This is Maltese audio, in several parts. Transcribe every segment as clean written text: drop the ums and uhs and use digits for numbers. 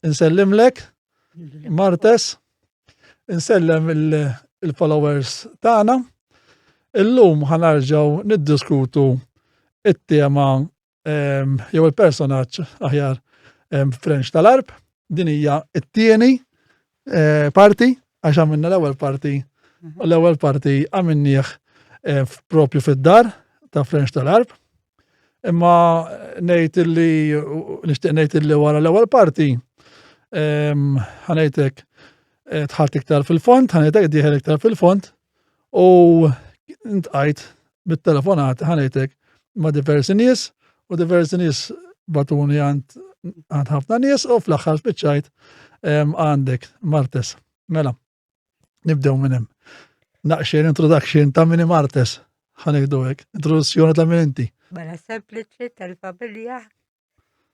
Insellimlek, Martes, insellem il-followers tagħna. Illum ħanarġgħu niddiskutu it-tema jew il-personaġġ aħjar French tal-Arb. Din hija t-tieni eh, parti għax għamilna l-ewwel parti u l-ewwel parti għamilnieh eh, propju fid-dar ta' French tal-Arb. Imma ngħid illi nixtieq ngħid illi wara l-ewwel parti ħanejtek eh, tħalt iktar fil-fond, ħanejtek dieħel iktar fil-fond u ntqajt bit-telefonat ħanejtek ma' diversi nies u diversi nies batuni għand għand ħafna nies u fl-aħħar spiċċajt għandek Martes. Mela, nibdew minn hemm. Naqxejn introduction ta' minni Martes, ħanejdu hekk, introduzzjoni ta' min inti. Mela sempliċi tal-familja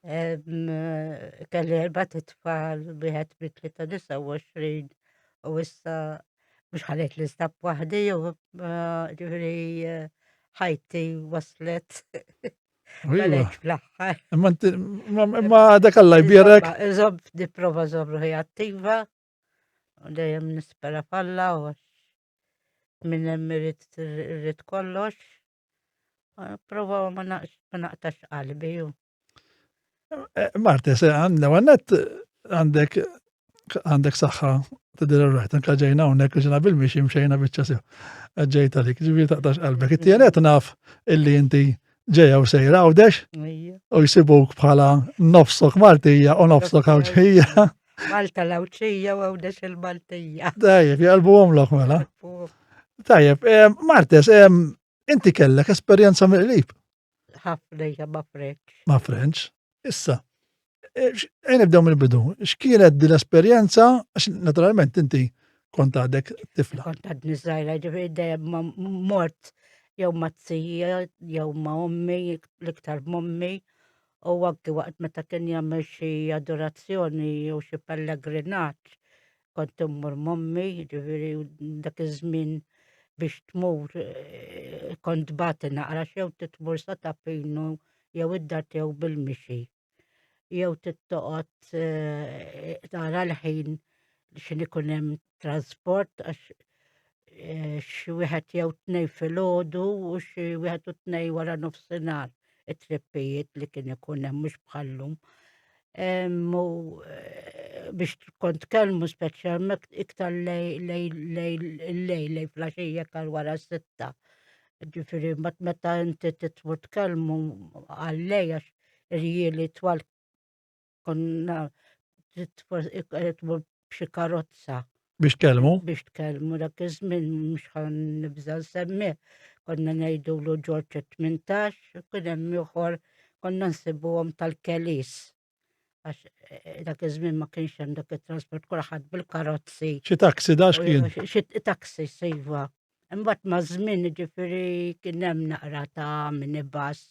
Kelli erba' titfal, wieħed mit 29 u issa mhux ħalejt li stab waħdi u ġifieri eh, ħajti waslet. Għalek fl-aħħar. Imma dak alla jbierek. Iżobb, nipprova żobb ruħi attiva u dejjem nispera falla u minn hemm irid kollox. Prova ma naqtax qalbi. Eh, Marte, se għandna għannet għandek għandek saħħa tidir rajt, anka ġejna hawnhekk ġejna bil-mixi mxejna biċċa sew. Ġejt għalik, ġifieri taqtax qalbek. It-tienet naf illi inti ġejja u sejra għawdex u jsibuk bħala nofsok Maltija u nofsok Għawdxija. Malta l-Għawdxija u Għawdex il-Maltija. Tajjeb, jgħalbu għomlok mela. Tajjeb, eh, Martes, eh, inti kellek esperjenza mill-qrib. Ħafna hija ma' French. Ma' French. Issa, eh, nibdew mill-bidu. X'kienet din l-esperjenza? Għax naturalment inti kont għadek tifla. Kont għadni żgħira, ġifieri dejjem mort jew ma' zija jew ma' ommi, l-iktar mommi, u anki waqt meta kien jagħmel xi adorazzjoni jew xi pellegrinaġġ kont immur mommi, ġifieri dak iż-żmien biex tmur eh, kont bati naqra xew titmur sa tapinu jew id-dar tiegħu bil-mixi. Jew tittoqgħod eh, tara l-ħin x'in ikun hemm transport għax eh, xi wieħed jew tnej filgħodu u xi wieħed u tnej wara nofsinhar it-trippijiet li kien ikun hemm mhux bħallum. U eh, biex kont kelmu speċjalment iktar lej lej lej lej lej flaxija kal wara sitta. Ġifieri meta inti titmur tkellmu għal-lej għax irjieli twal konna tmur b'xi karozza. Biex tkellmu? Biex tkellmu dak iż-żmien mhux ħan nibża' nsemmi. Konna ngħidulu Ġorġ 18, kien hemm ieħor konna nsibuhom tal-kelis. Għax eh, dak iż-żmien ma kienx hemm dak it-trasport kulħadd bil-karozzi. Xi taxi dax kien? Xi taxi sejva. Imbagħad maż-żmien jiġifieri kien hemm naqra ta' minibus.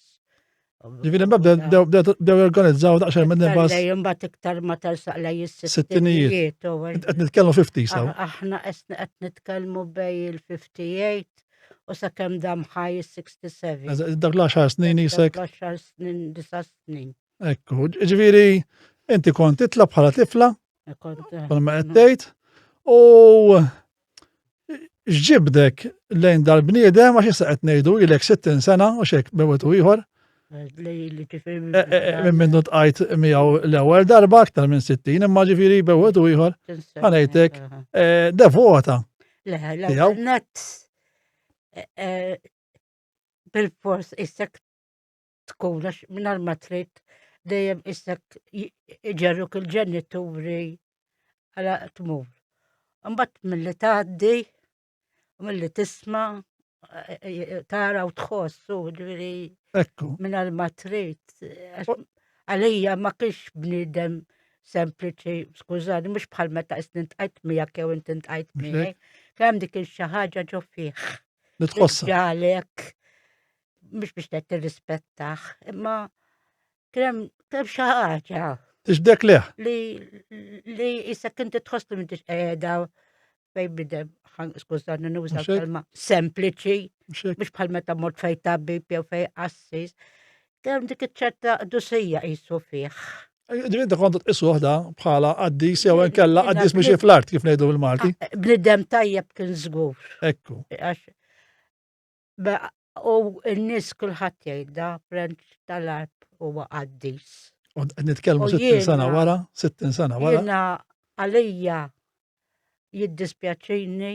Ġifieri mbagħad bdew jorganizzaw daqsxejn minibus. Imbagħad iktar ma tersaq lej is-sittinijiet. Qed nitkellmu 50 saw. Aħna qed nitkellmu bej il-58 u sakemm dam ħaj is-67. Dak l-10 snin jisek. Dak l-10 snin, disa snin. Ekku, ġifieri inti kont titla bħala tifla, bħalma qed tgħid, u x'ġibdek lejn dal-bniedem għax issa qed ngħidu ilek 60 sena u xek bewet u ieħor. E, e, e, minn minnu tqajt miegħu l-ewwel darba aktar minn 60 imma ġifieri bewet u ieħor ħanejtek devota. Le, le, net bil-fors issek tkun għax mingħajr ma trid dejjem issek iġerruk il-ġenituri għala tmur. Imbagħad milli tgħaddi, milli tisma' eh, eh, tara u tħoss u ġifieri Ekku. mingħajr ma trid. Għalija ma kienx bniedem sempliċi, skużani, mhux bħal meta qisni ntqajt miegħek jew inti ntqajt miegħi. Kemm dik xi ħaġa ġo fih. Li tħossha. Ġalek mhux biex qed tirrispettah, imma kemm kemm xi ħaġa. Tixdek leħ. Li li issa inti tħoss li m'intix qiegħda fejn bidem, skużani nuża kelma sempliċi, mhux bħal meta mort fej tabib jew fej qassis. Kemm dik iċ-ċerta dusija qisu fih. Ġifieri inti kont tqisuh da bħala qaddis jew inkella qaddis mixi fl-art kif ngħidu bil-Malti. Ah, bnidem tajjeb kien żgur. Ekku. U n-nies kulħadd jgħidha French tal-arb huwa qaddis. U nitkellmu 60 sena wara, 60 sena wara. Jiena għalija jiddispjaċini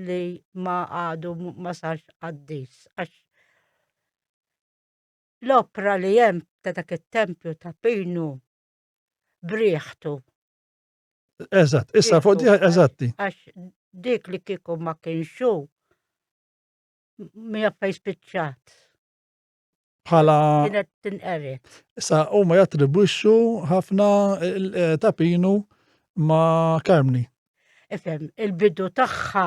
li ma għadu ma sarx qaddis. Għax L-opra li hemm ta' dak it-tempju ta' Pinu b'riħtu. Eżatt, issa fuq di eżatti. Għax dik li kieku ma kienx hu mija fejn spiċċat. Bħala. Kienet tinqered. Issa huma jattribwixxu ħafna eh, ta' Pinu ma' Karmni. Ifhem, il-bidu tagħha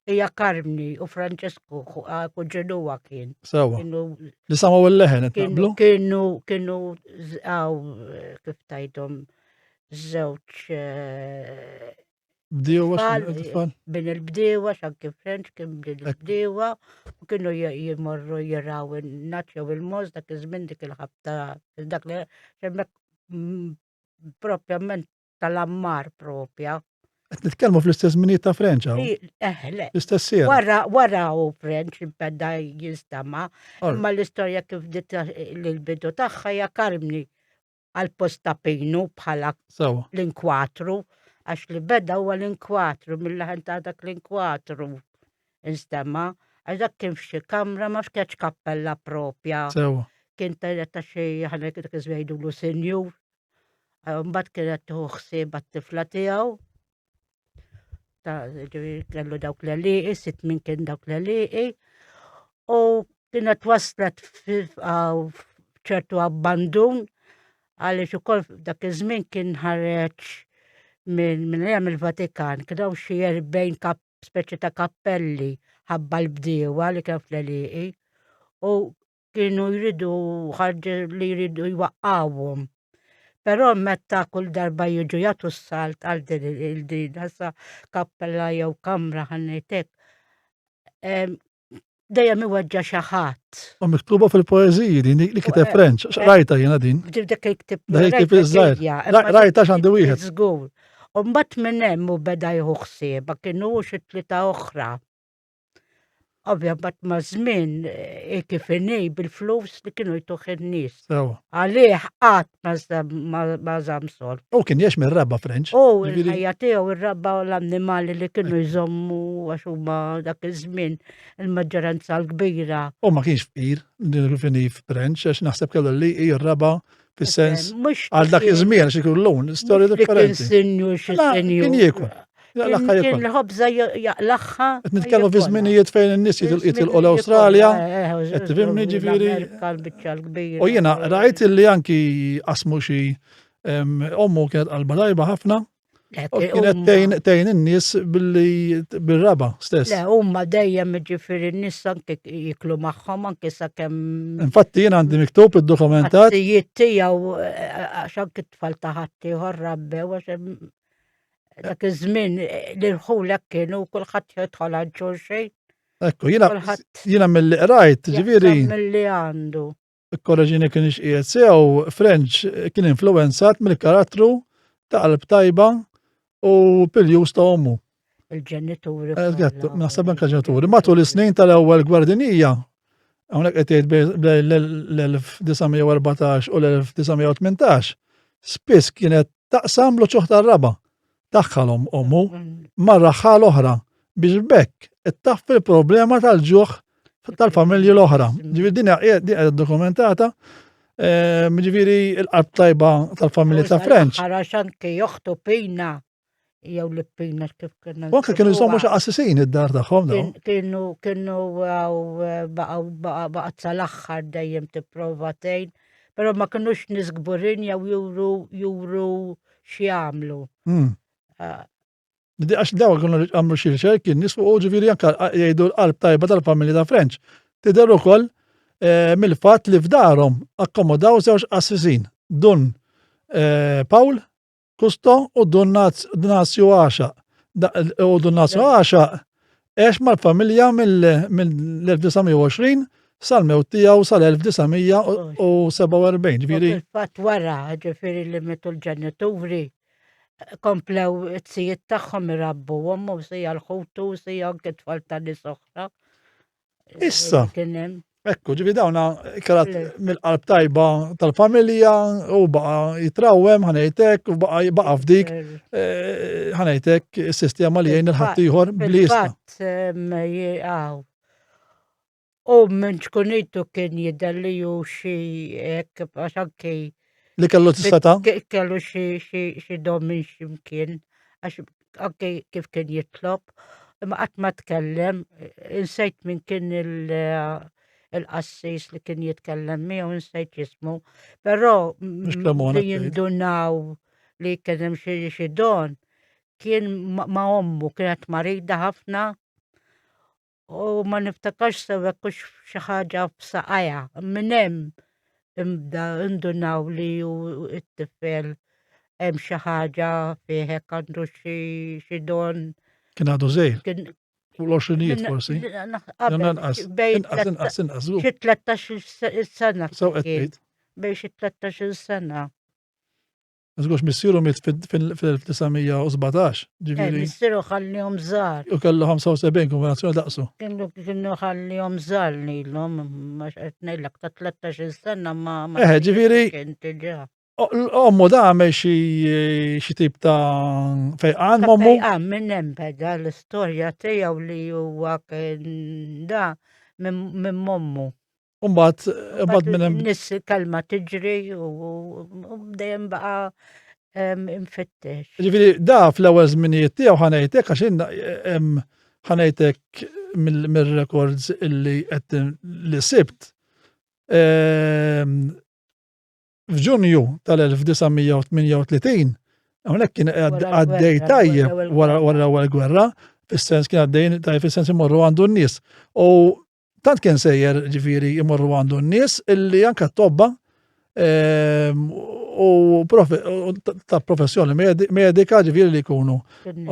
hija Karmni u Francesco kuġinuha kien. Sewa. Li samaw il-leħen qed naqblu. Kienu kienu għaw kif tajdhom żewġ eh, Bdiewa tfal. Bin il-bdiewa, xanki French kien bin il-bdiewa, u kienu jimorru jiraw in-naċ jew il-moż dak iż-żmien dik il-ħabta dak li hemmhekk mm, propjament tal-ammar propja. Qed nitkellmu fl-istess żminijiet ta' French hawn. Eh, le. L-istess sera. Wara wara u French beda jinstama, imma l-istorja kif bdiet l-bidu tagħha hija Karmni għal post ta' Pinu bħala l-inkwatru, għax li beda huwa l-inkwatru mill-laħen ta' dak l-inkwatru instema, għax dak kien f'xi kamra ma f'kienx kappella propja. Sewa. Kien ta' xi ħana dak iż-żmien jgħidulu sinjur. Mbagħad kienet tieħu ħsieb għat-tifla tiegħu. Ta' ġifieri kellu dawk l-għelieqi, sitt min kien dawk l-għelieqi. U kienet waslet f'ċertu abbandun għaliex ukoll dak iż-żmien kien ħareġ minn minn il-Vatikan, kien hawn xi 40 kap speċi ta' kappelli ħabba l-bdiewa li kien fl-għelieqi. U kienu jridu ħarġa li jridu jwaqqawhom. Però meta kull darba jiġu jagħtu s-salt għal din il-din ħassa kappella jew kamra ħannejtek, dejjem iweġġa' xi ħadd. U miktuba fil-poeżiji din li kiteb eh, French, eh, rajta jiena din. Dik il-ktib. Dak il-ktib iż-żgħir. Rajta x'għandi wieħed. Żgur. U mbagħad minn hemm u beda jieħu ħsiebha kienu xi tlieta oħra. Ovvja, bat ma' żmien eh, kif inhi bil-flus li kienu jtuh in-nies. Għalih qatt ma żamm sol. U kien jgħix mir-raba French. U il-ħajja tiegħu ir-raba u l-annimali li kienu jżommu għax huma dak iż-żmien il-maġġoranza l-kbira. U ma kienx fqir din French għax naħseb kellu li ir-raba fis-sens għal dak iż-żmien għax ikun l-lun, storja differenti. Kien sinjur xi sinjur. Kien jiekol. Jaqlaħħa jiekol. Kien l-ħobża jaqlaħħa. Qed nitkellmu fi żminijiet fejn in-nies jitilqu l-Awstralja. Eh, eh, qed tifhimni ġifieri. U jiena rajt illi anki qasmu xi ommu kienet qalba tajba ħafna. Kienet tgħin in-nies billi bil-raba stess. Le, huma dejjem ġifieri n-nies anke jiklu magħhom anke sakemm. Infatti jien għandi miktub id-dokumentat. Tijiet tiegħu eh, għax anke t-tfal ta' ħaddieħor rabbew għax dak iż-żmien eh, l-irħulek kienu kulħadd jidħol għand xulxin. Ekku, jiena jiena mill-li qrajt, ġifieri. Mill-li għandu. Ikkoreġini kien qiegħed sew, French kien influenzat mill-karattru ta' qalb tajba u piljus ta' ommu. Il-ġenituri. Eżatt, naħseb anke ġenituri. Matul is-snin tal-ewwel gwerra dinjija, hawnhekk qed jgħid bejn l-1914 u l-1918, spiss kienet taqsam l-uċuħ tar-raba' tagħha l-ommu ma' raħħal oħra biex b'hekk ittaffi l-problema tal-ġuħ tal-familji l-oħra. Ġifieri din hija dokumentata, ehm, ġifieri l-qalb tajba tal-familji ta' French. Għax anke joħtu pina jew li pina kif kienu. U anke kienu jżommu xi qassisin id-dar tagħhom dawn. Kienu kienu baqgħu baqgħet sal-aħħar dejjem tipprova tgħin, però ma kinux nies kburin jew juru juru x'jagħmlu. Hmm. Ah. Għax daw kienu għamlu xi riċerki n-nies fuq ġifieri anke jgħidu l-qalb tajba tal-familja ta' French. Tidher ukoll eh, mill-fatt li f'darhom akkomodaw żewġ qassisin, Dun eh, Paul Kusto u Dun Nazju Għaxaq. U Dun Nazju Għaxaq għex mal-familja mill-1920 sal-mewt tiegħu sal-1947, ġifieri. Fil-fatt wara, ġifieri li mietu l-ġenituri, komplew it-sijiet tagħhom irabbuhom u sija l-ħutu, sija anke tfal ta' nies oħra. Issa. Ekku, ġifi dawna karat mill-qalb tajba tal-familja u baqa jitrawem ħanejtek u baqa baqa f'dik eh, ħanejtek is-sistema li jgħin il-ħaddieħor bli U minn ċkunitu kien jidher li hu xi hekk għax anki Li kellu t-seta? Kellu xi dom minn x'imkien għax anki kif kien jitlob, imma qatt ma tkellem, insejt minn kien il-qassis li kien jitkellem miegħu insejt jismu, però li jindunaw li kien hemm xi don kien ma' ommu kienet marida ħafna u ma niftakarx sew hekk hux xi ħaġa f'saqajha. Minn hemm imbda indunaw li hu t-tifel hemm xi ħaġa fih hekk għandu xi don. Kien għadu żgħir. Kien Fuq l-għoxrinijiet forsi. Inqas, inqas, inqas, inqas. Xi 13 sena. Sew qed tgħid. Bejn xi 13 sena. Żgurx missieru miet fil-1917, ġifieri. Eh, missieru ħallihom żgħar. U kellu 75 kombinazzjoni daqsu. Kienu kienu ħallihom żgħar lilhom, ma qed ngħidlek ta' 13 sena ma. Eh, ġifieri. Kien diġà. Ommu da għamel xi tip ta' fejqan mommu. Fejqan minn hemm beda l-istorja tiegħu li huwa kien da minn mommu. Umbat, umbat minn hemm. Nis kalma tiġri u dejjem baqa' infittex. Ġifieri da fl-ewwel żminijiet tiegħu ħanejtek għax ħanejtek mill-records illi qed li sibt. F'Ġunju tal-1938, hawnhekk kien għaddej tajjeb wara l-ewwel gwerra, fis-sens kien għaddej tajjeb fis-sens imorru għandu n-nies. U tant kien sejjer ġifieri imorru għandu n-nies illi anke t-tobba ehm, u ta' professjoni medika ġifieri li jkunu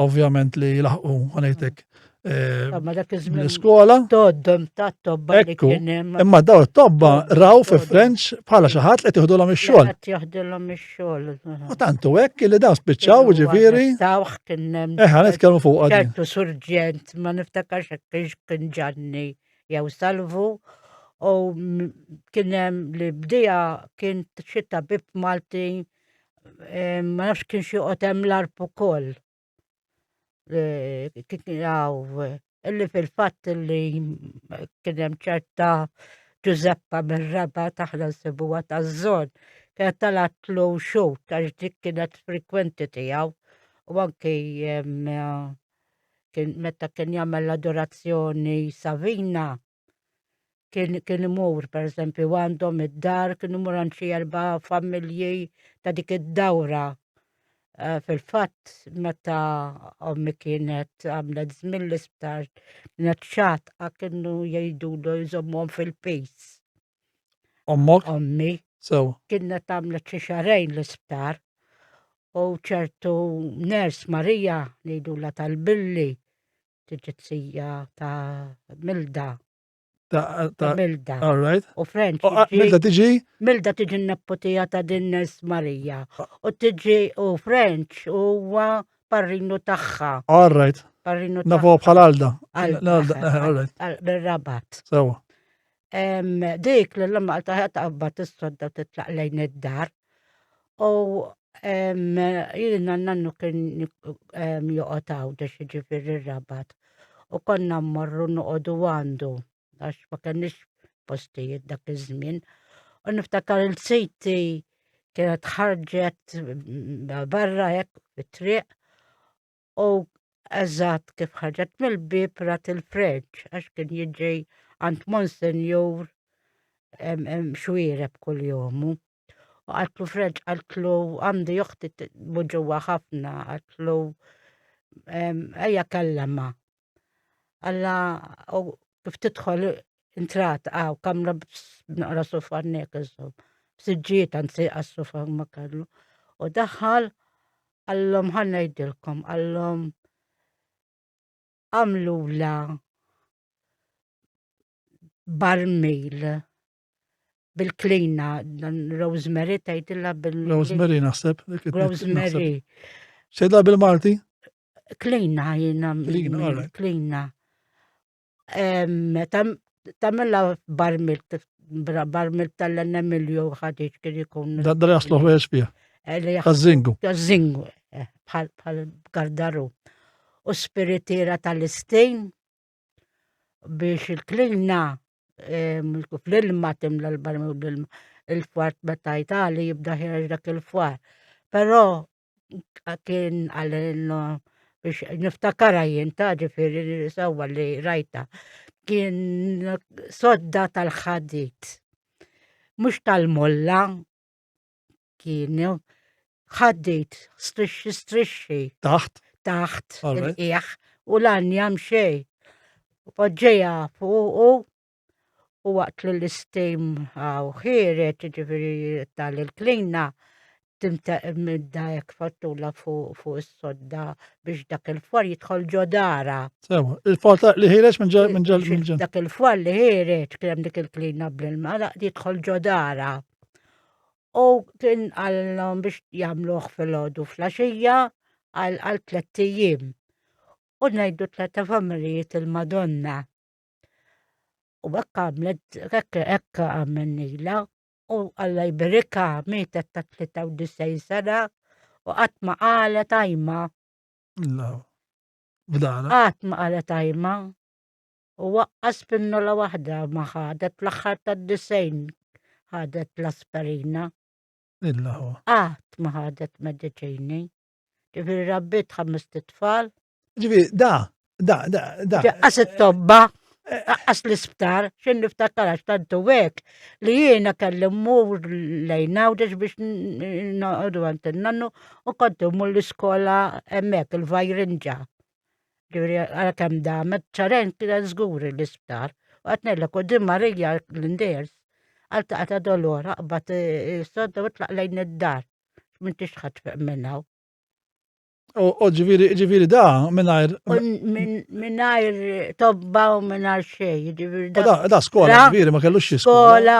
ovvjament li laħqu ħanejtek eh, l-iskola. Toddom ta' tobba li kien hemm. Imma daw it-tobba raw fi French bħala xi ħadd li qed jieħdulhom ix-xogħol. Qed jaħdulhom ix-xogħol. U tantu hekk li dawn spiċċaw ġifieri. Tawh kien hemm. Eh, nitkellmu fuq għadi. Ċertu surġent ma niftakarx hekk kien Ġanni jew Salvu u kien hemm li bdija kien xi tabib Malti eh, ma nafx kien xi joqgħod hemm l-arp ukoll. Illi fil-fatt illi kien hemm ċerta Ġużeppa mir-Rabat aħna nsibuha taż-żon, kienet talatlu xut għax dik kienet frekwenti tiegħu u anki kien meta kien jagħmel l-adorazzjoni Savina kien kien imur pereżempju għandhom id-dar kien imur għand xi erba' familji ta' dik id-dawra. Eh, fil-fatt meta ommi kienet għamlet żmien l-isptar kienet xatqa kienu jgħidulu jżommhom fil-pis. Ommok? Ommi. Sew. Kienet għamlet xi xarejn l-isptar u ċertu ners Marija ngħidulha tal-Billi tiġi tsija ta' Milda. Ta' Milda. All right. U French. Ah, Milda tiġi? Milda tiġi n-neppotija ta' din Ners Marija. U tiġi u French huwa parrinu tagħha. All right. Parrinu Nafu bħal Alda. Alda, eh, all right. Bil-Rabat. Sewa. Dik li l-lum għalta taqbad is-sodda titlaq lejn id-dar. U jiena nannu kien joqgħod Għawdex jiġifieri r-Rabat. U konna mmorru noqogħdu għandu għax ma kenniex postijiet dak iż-żmien. U niftakar il-siti kienet ħarġet barra hekk fit-triq u eżatt kif ħarġet mill-bieb rat il-French għax kien jiġi għand Monsinjur xwiereb kull-jomu. U qaltlu French, qaltlu għandi oħti muġuwa ħafna, qaltlu ejja kellema. Alla u kif tidħol intrat għaw kamra naqra sofa nek insomma. Siġġiet anzi għas-sofa ma kellu. U daħal għallhom ħa ngħidilkom, għallhom għamlula. barmil bil-klina, dan rosemary tgħidilha bil Rosemary naħseb. Rosemary. Sejda bil-Malti? Klina jiena. Klina, all right. Klina. Tamilla barmil, barmil tal-Emilio ħadiċ kien ikun. Da jaslu ħwejjeġ fija. Eh, Taż-żingu. Taż-żingu, eh, bħal gardaru. U spiritira tal-istejn biex il-klina fl-ilma timla l-barmil bl-ilma il-fwar meta jtali jibda ħireġ dak il-fwar. Però kien għalilna biex niftakara jien ta' ġifieri sewwa li rajta. Kien sodda tal-ħadid. Mhux tal-molla kienu ħadid strixxi strixxi. Taħt? Taħt il-qiegħ u l-anjam xejn. Poġġeja fuqu U waqt li l-istim għaw ħireġ, ġifiri tal-klina, timda hekk fattula fuq is-sodda biex dak il-fwar jidħol ġodara. Sewa, il-fwar li ħireġ minn ġel minn ġel minn ġel. Dak il-fwar li ħireġ kien hemm dik il-klina bl-ilma jidħol ġodara. U kien għallhom biex jagħmluh fil-ħodu fl-għaxija għal tlett ijiem. U ngħidu tletta familjiet il-Madonna. U hekk għamlet, hekk hekk għamilnila u Alla jberikha mietet ta' 93 sena u qatt ma qalet għajma. La. B'dana. Qatt ma qalet għajma. U waqqas pinnola waħda ma ħadet fl-aħħar tad-disejn ħadet l-asperina. Illa hu. Qatt ma ħadet mediċini. Ġifieri rabbit ħames tfal. Ġifieri da, da, da, da. Qas it-tobba, qas l-isptar, xin niftakar għax tantu hekk li jiena kelli mmur lejn Għawdex biex noqogħdu għand in-nannu u kont immur l-iskola hemmhekk il-Vajrinġa. Ġifieri għara kemm damet ċaren kien żgur l-isptar. U qed ngħidlek quddiem Marija l-Inders għal taqta' dolor aqbad is-sodda u tlaq lejn id-dar. M'intix ħadd fiq minn hawn. U ġifieri ġifieri da mingħajr mingħajr tobba u mingħajr xejn, ġifieri da. Da skola, ġifieri ma kellux xi skola.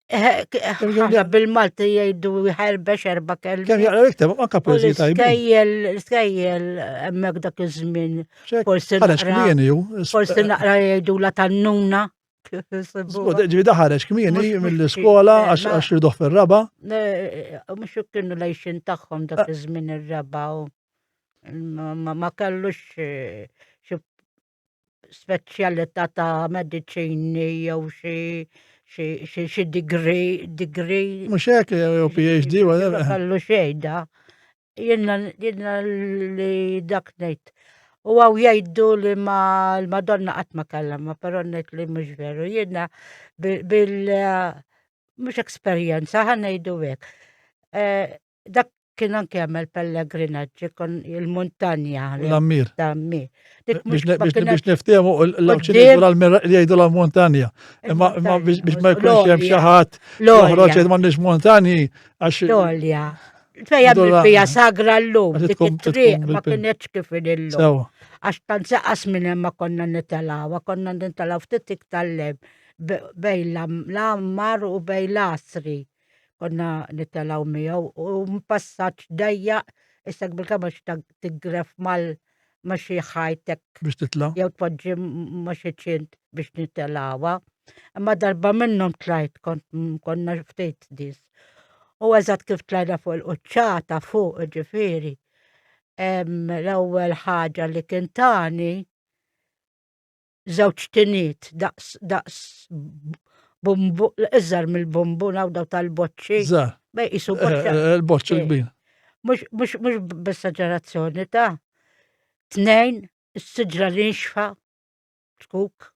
Eh, eh, bil-Malti jgħidu jħerbex erba kelmi. Kemm jaqra ikteb anka poeżija tajba. Skejjel, skejjel hemmhekk dak iż-żmien. Forsi naqra. Forsi naqra jgħidu la tannuna. Ġivi daħareġ kmieni mill-iskola għax riduh fir-raba. Mhux kienu lejxin tagħhom dak iż-żmien ir-raba u ma kellux eh, xi speċjalità ta' mediċini jew xi xi degree, degree. Mhux hekk jew PhD, whatever. Ma kellu xejn da. Jiena jiena li dak ngħid. U għaw jgħidu li ma l-Madonna qatt ma kellha, ma però ngħid li mhux veru. Jiena bil mhux esperjenza ħa ngħidu hekk. Eh, dak kien anke jagħmel pellegrinaġġi kon il-muntanja. L-ammir. L-ammir. Biex niftehmu l-awċin jgħidu l-montanja. Imma biex ma jkunx hemm xi ħadd joħroġ jgħid m'għandniex montanji għax. L-olja. Fejja fija sagra l-lum, dik it-triq ma kienx kif illum. Għax tant saqas minn hemm ma konna nitelaw, konna nitelaw ftit iktar lem bejn l-ammar u bejn l-asri. Konna nitelaw miegħu u passaġġ dejjaq issa bil-kemm għax tigref mal ma xi ħajtek. Biex titla'. Jew tpoġġi ma xi ċint biex nitelawha. Imma darba minnhom tlajt kont konna ftit dis. U eżatt kif tlajna fuq il-quċċata fuq ġifieri. L-ewwel ħaġa li kien tani żewġ tiniet daqs daqs bumbu iżgħar mill-bumbun hawn daw tal-boċċi. Żgħar. Bej qisu eh, boċċa. Eh, il-boċċi eh. kbir. Mhux mhux mhux b'esagerazzjoni ta' tnejn is-siġra li nxfa tkuk.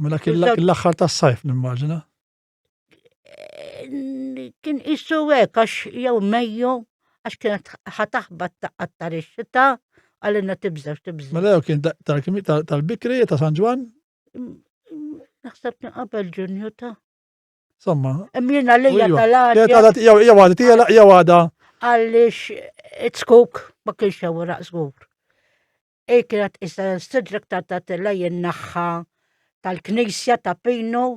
Mela kien l-aħħar tas-sajf nimmaġina. Kien qisu hekk għax jew Mejju għax kienet ħataħbat taqattar ix-xita għalina tibża' tibża'. Mela jew kien tal-bikri ta' San Ġwann? Naħseb kien qabel Ġunju ta' Somma. Imjina li tal-għadja. Jew għadha jew għadha. Għaliex it-skuk ma kienx jew raq żgur. Hi kienet qisha s-sidra iktar tagħtilha jinnaħħa. tal-knisja ta' Pinu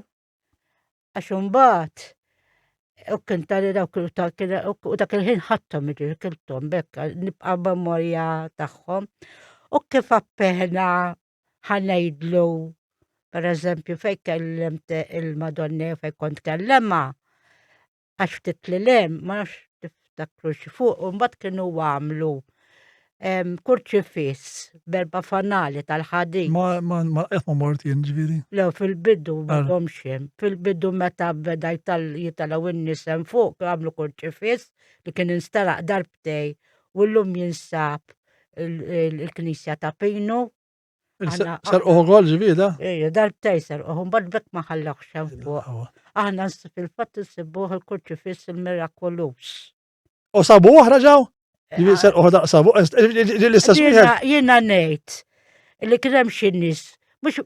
għax imbagħad u kien tali dawk u dak il-ħin ħadthom jiġifieri kilthom bekk nibqa' memorja tagħhom. U kif appena ħanejdlu pereżempju fejn kellimt il-Madonna fejn kont kellemha, għax ftit li lem, ma nafx tiftakru xi fuq, u mbagħad kienu għamlu kurċifiss berba fanali tal-ħadid. Ma ma ma qed ma mort jien ġifieri. Le fil-bidu ma domx hemm. Fil-bidu meta beda jitalgħu in-nies hemm fuq għamlu kurċifiss li kien instaraq darbtej u llum jinsab il-Knisja ta' Pinu Serquh ukoll ġifieri da? Ejja, darbtej serquh, mbagħad bekk ma ħallewx hemm fuq. Aħna fil-fatt insibuh il-kurċifiss il-mirakoluż. U sabu oħra ġew? Ġifieri eh, serquh daq sabu, eh, l-istess wieħed. Jiena ngħid li kien hemm xi nies mhux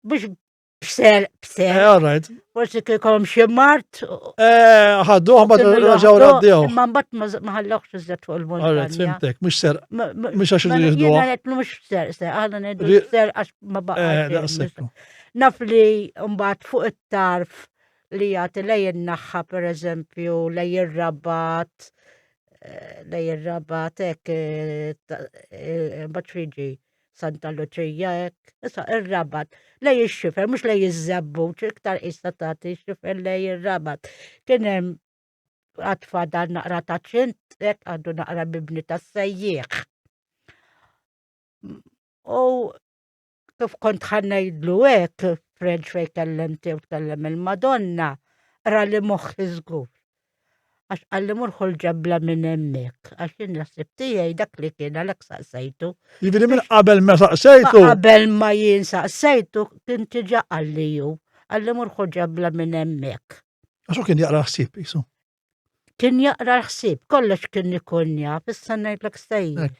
mhux b'ser, b'ser. Eh, all right. Forsi kiekom xi mart. Eh, ħadduh ma raġaw raddew. Ma mbagħad ma ħallewx iżjed fuq il-montanja. All right, fimtek, mhux ser. Mhux għax iridu jieħduha. Jiena qed mhux ser, ser, aħna ngħidu ser għax ma baqa'. Eh, Naf li mbagħad fuq it-tarf li jagħti lej in-naħħa pereżempju lej ir-rabat eh, lej ir-rabat hekk eh, mbagħad x'jiġi Santa Luċija hekk. Issa ir-Rabat lej ix-xifer mhux lej iż-żebbuġ, iktar qisha tagħti xifer lej ir-Rabat. Kien hemm għad fadal naqra ta' ċint, hekk għandu naqra mibni tas-sejjieħ. U kif kont ħanejdlu hekk, French fej kellemti u tkellem il-Madonna, ra li moħħi żgur. Għax qalli mur ħu l-ġebla minn hemmhekk, għax jien l-ħsieb tiegħi dak li kien għalhekk saqsejtu. Jiġifieri minn qabel ma saqsejtu. Qabel ma jien saqsejtu kien diġà qalli hu, qalli mur ħu ġebla minn hemmhekk. Għax hu kien jaqra l-ħsieb qisu. Kien jaqra l-ħsieb, kollox kien ikun jaf, issa ngħidlek sejjer.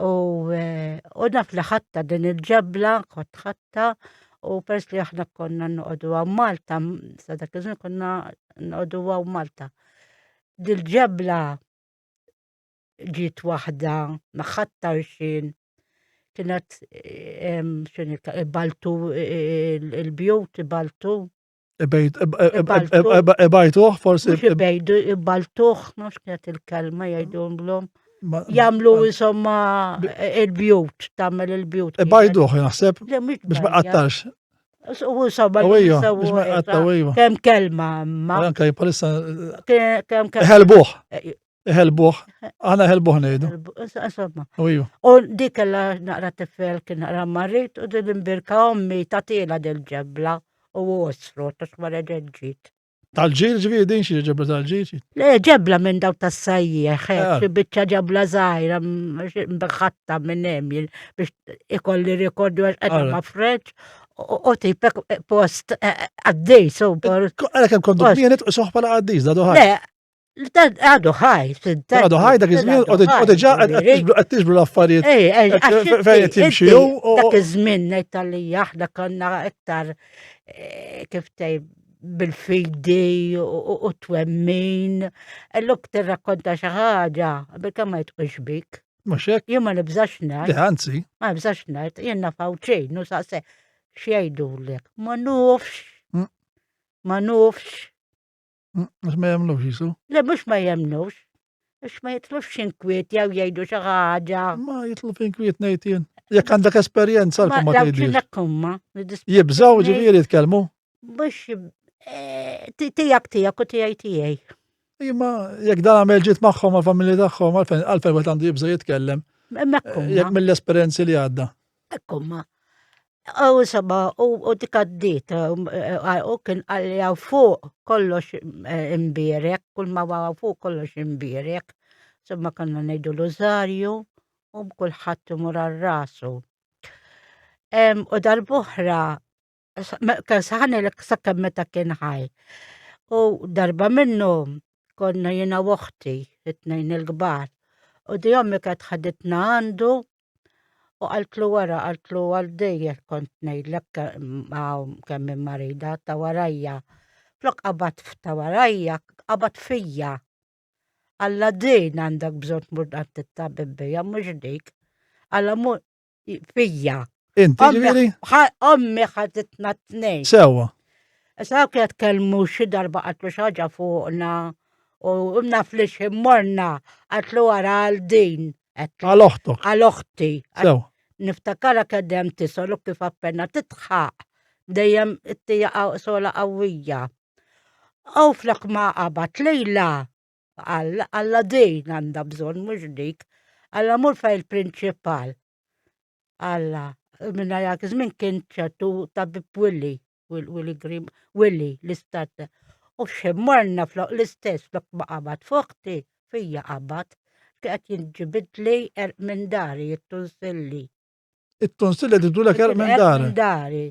U naf li ħatta din il-ġebla, kont ħatta, u pers li aħna konna noqogħdu hawn Malta, sa dak iż-żmien konna noqogħdu hawn Malta. Dil-ġebla ġiet waħda ma ħatta xin kienet xini baltu il-bjut baltu Ibajtuh, forsi. Mhux ibejdu, ibaltuh, nafx kienet il-kelma jgħidulhom. Jagħmlu insomma il-bjut, tagħmel il-bjut. Ibajduh, naħseb. Biex ma qattax. U insomma. Biex ma qattaw, iva. Kemm kelma ma. Anka palissa. Kemm kelma. Ħelbuh. Iħelbuh, aħna ħelbuh ngħidu. Insomma. U iva. U dik kellha naqra tifel kien naqra marit u din imbirka ommi tagħtila dil ġebla u osru tax ma reġgħet ġiet. Tal-ġir ġifieri din xi ġebla tal-ġir? Le ġebla minn daw tas-sajjeħ, eh, ah. xi biċċa ġebla żgħira mbaħatta minn hemm biex ikolli rikordju għax qed ma' freċ u tipek post eh, għaddej, so. Għalhekk hemm kontu kienet u soħba la għaddis, da ħaj. Le, Għadu ħaj, Għadu ħaj dak iż-żmien u diġà qed tiġbru l-affarijiet. Fejn qed jimxi Dak iż-żmien ngħid tal-li aħna konna iktar eh, kif tgħid bil-fidi u twemmin. Illuk tirrakkonta xi ħaġa, bilkemm ma jitqux bik. Mhux hekk. Jien ma nibżax ngħid. Le anzi. Ma nibżax ngħid, jien naf xejn, nu saqse x'jgħidulek. Ma nufx. Mm. Ma nufx. Mux ma jemnux jisu. Le, mux ma jemnux. Mux ma jitlux inkwiet jew jgħidu xi ħaġa. Ma jitlu inkwiet ngħid jien. Jekk għandek esperjenza għalfejn ma tgħidlix. Kumma. Jibżaw ġifieri jitkellmu. Mhux eh, tiegħek tiegħek u tiegħi tiegħi. Imma jekk dan għamel ġiet magħhom għal-familji tagħhom għalfejn għalfejn wieħed għandu jibża' jitkellem. Eh, jekk mill-esperjenzi li għadda. Ekkumma. U insomma, u dik għaddiet, u kien qalli hawn fuq kollox eh, imbierek, kull ma hawn fuq kollox imbierek. Insomma, konna ngħidu l-użarju u kulħadd imur għal rasu. U dal-buħra, kan saħanilek sakemm meta kien ħaj. U darba minnu konna jiena u oħti, it-tnejn il-kbar. U di ommi kienet ħaditna għandu U qaltlu wara, qaltlu għal dejjem kont ngħidlek kemm minn marida ta' warajja. Flok qabad ta' warajja, qabad fija. Alla din għandek bżonn tmur għand it-tabib bija, mhux dik. Alla mur fija. Inti ġifieri? Ommi ħaditna t-tnejn. Sewwa. Issa kienet kellmu xi darba qatlu xi ħaġa fuqna u naf li xi morna qatlu wara għal din. Għal oħtok. Għal oħti. Sew. Niftakara kedem tisol u kif appena titħaq dejjem it-tija sola qawwija. U flok ma qabad lejla Alla din għandha bżonn mhux dik. Alla mur fej il-prinċipal. Alla, minna jak żmien kien ċertu tabib Willi, Willi Grim, Willi l-istat. U xemmorna flok l-istess flok ma qabad fuqti, fija qabad, qed jinġibidli erq minn dari, jittunsilli. It-tonsilli tidulek erq minn dari. Minn dari.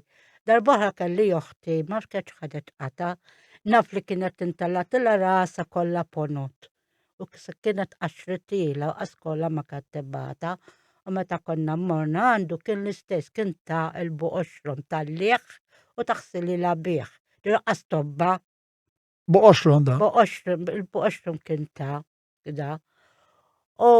Darbohra kelli oħti, ma fkeċ ħadet qata, naf li kienet intalatilha rasa kollha ponot. U kienet qaxritila u qaskola ma kienet tibata. U meta konna morna għandu kien l-istess, kien ta' il-buqoxrom tal-liħ u taħsilila bih. Qas tobba. Buqoxrom da? Buqoxrom, il-buqoxrom kien ta' da. U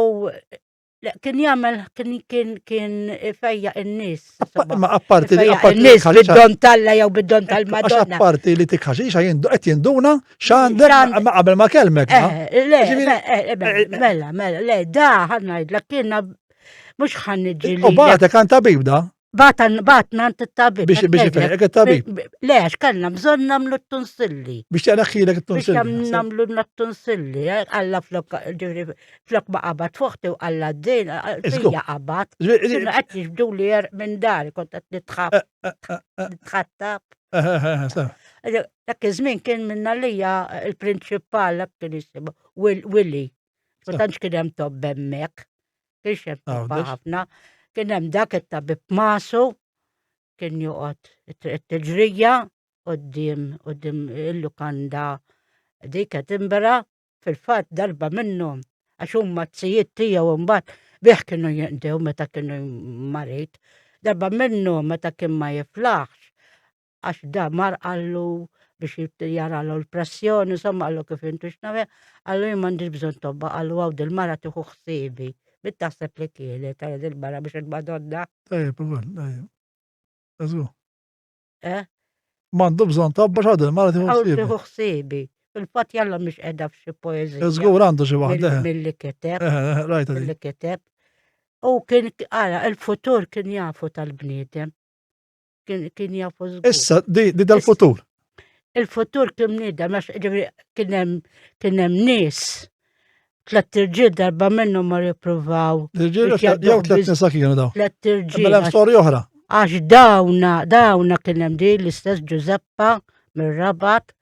Kien jagħmel kien kien kien ifejja in-nies. Ma apparti li apparti n-nies bid-don talla jew bid-don tal-Madonna. Apparti li tikħaxix qed jinduna x'għandek ma qabel ma kellmek. Eh, le, eh, eh, mela, mela, le, da ħa ngħidlek kienna mhux ħan niġi. U bagħtek għand tabib da? Batan, batna għand it-tabib. Biex biex ifejjek it-tabib. Le, għax kellna bżonn nagħmlu t-tunsilli. Biex janaħħilek it-tunsilli. Biex nagħmlu t-tunsilli, eh, Alla flok flok ma qabad fuqti u alla d-din, fija qabad. Kienu qed jiġbdu li jer minn dar, kont qed nitħab. Eh, eh, nitħattab. Dak iż-żmien kien minna lija il-prinċipal kien jisimu Willy. Ma tantx kien hemm tobb hemmhekk. Kienx hemm tobba ħafna. Kien hemm dak it-tabib Masu kien joqgħod it-tiġrija quddiem quddiem il-lukanda dik Edinburgh fil-fatt darba minnhom għax huma t-sijiet tiegħu mbagħad bih kienu jinqdew meta kienu marid. Darba minnhom meta kien ma jiflaħx għax da mar qallu biex jaralu l-pressjoni, insomma qallu kif intu x'nagħmel, qallu jien m'għandix bżonn tobba, qallu hawn dil-mara tieħu ħsiebi. Min taħseb li kienet għal dil-mara biex il-Madonna? Tajjeb, ukoll, tajjeb. Eżgu. Eh? M'għandu bżonn tobba x'għadu il-mara tieħu ħsiebi. Tieħu ħsiebi. Fil-fatt jalla mhix qiegħda f'xi poeżija. Żgur għandu xi waħda. Eh. Milli kiteb. Eh, eh, rajta Milli kiteb. U kien ara il-futur kien jafu tal-bniedem. Kien jafu żgur. Issa, di, di dal-futur. Il-futur kien bniedem, għax kien hemm kien hemm nies tlet irġiel darba minnhom mar jippruvaw. Irġiel jew tlet nisa kienu daw. Tlet irġiel. Mela hemm storja oħra. Għax dawna, dawna kien hemm din l-istess Ġużeppa mir-Rabat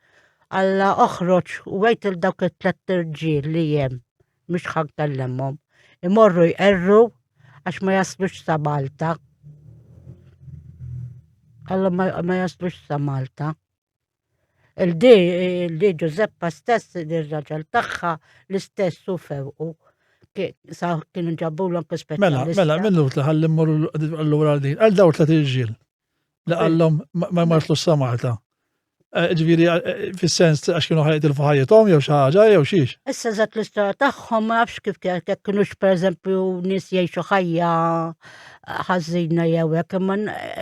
Alla oħroġ u għejt il dawk it-tlet irġiel li hemm mhux ħa nkellimhom. Imorru jqerru għax ma jaslux sa Malta. Alla ma jaslux sa Malta. Il-di, il-di Giuseppa stess, il-raġel tagħha l-istess u fewqu. Sa kienu ġabu l-anke speċjalista. Mela, mela, minnu li ħalli mmorru l-lura din. Għal daw tlet irġiel. Li qallhom ma martlux sa Malta. Eh, ġifieri eh, fis-sens għax kienu ħajtilfu ħajjithom jew xi ħaġa jew xiex. Issa eżatt l-istorja tagħhom ma nafx kif jekk kienux pereżempju nies jgħixu ħajja ħażina jew hekk, imma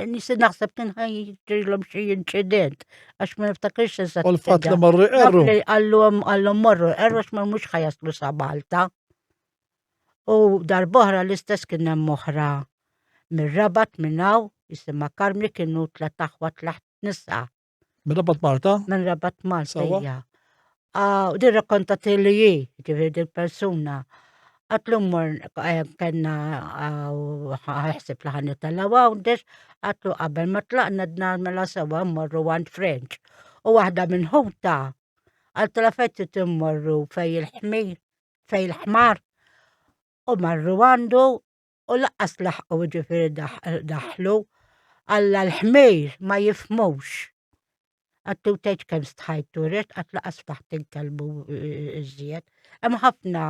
nies naħseb kien ħajġrilhom xi inċident għax ma niftakrix eżatt. U l-fatt li marru jqerru. Qallhom qallhom morru jqerru għax ma mhux ħajaslu sa Malta. U darb'oħra l-istess kien hemm oħra mir-Rabat minn hawn jisimha Karmni kienu tlet aħwa tlaħt nisa. Minn Rabat Malta? Minn Rabat Malta, hija. Ah, u din rakkontat li hi, ġifieri din persuna. Għatlu mmur eh, kellna ħsib li ħan nitellgħu Għawdex, għatlu qabel ma tlaqna dnar mela sewa mmorru għand French. U waħda minn ħuta għaltla fejn trid immorru fej il-ħmir, fej il-ħmar. U marru għandu u laqqas laħqu ġifieri daħlu Alla l-ħmir ma jifhmux. Għattu tgħid kemm stħajtu riħt qatt laqas ftaħt inkellmu iżjed. Hemm ħafna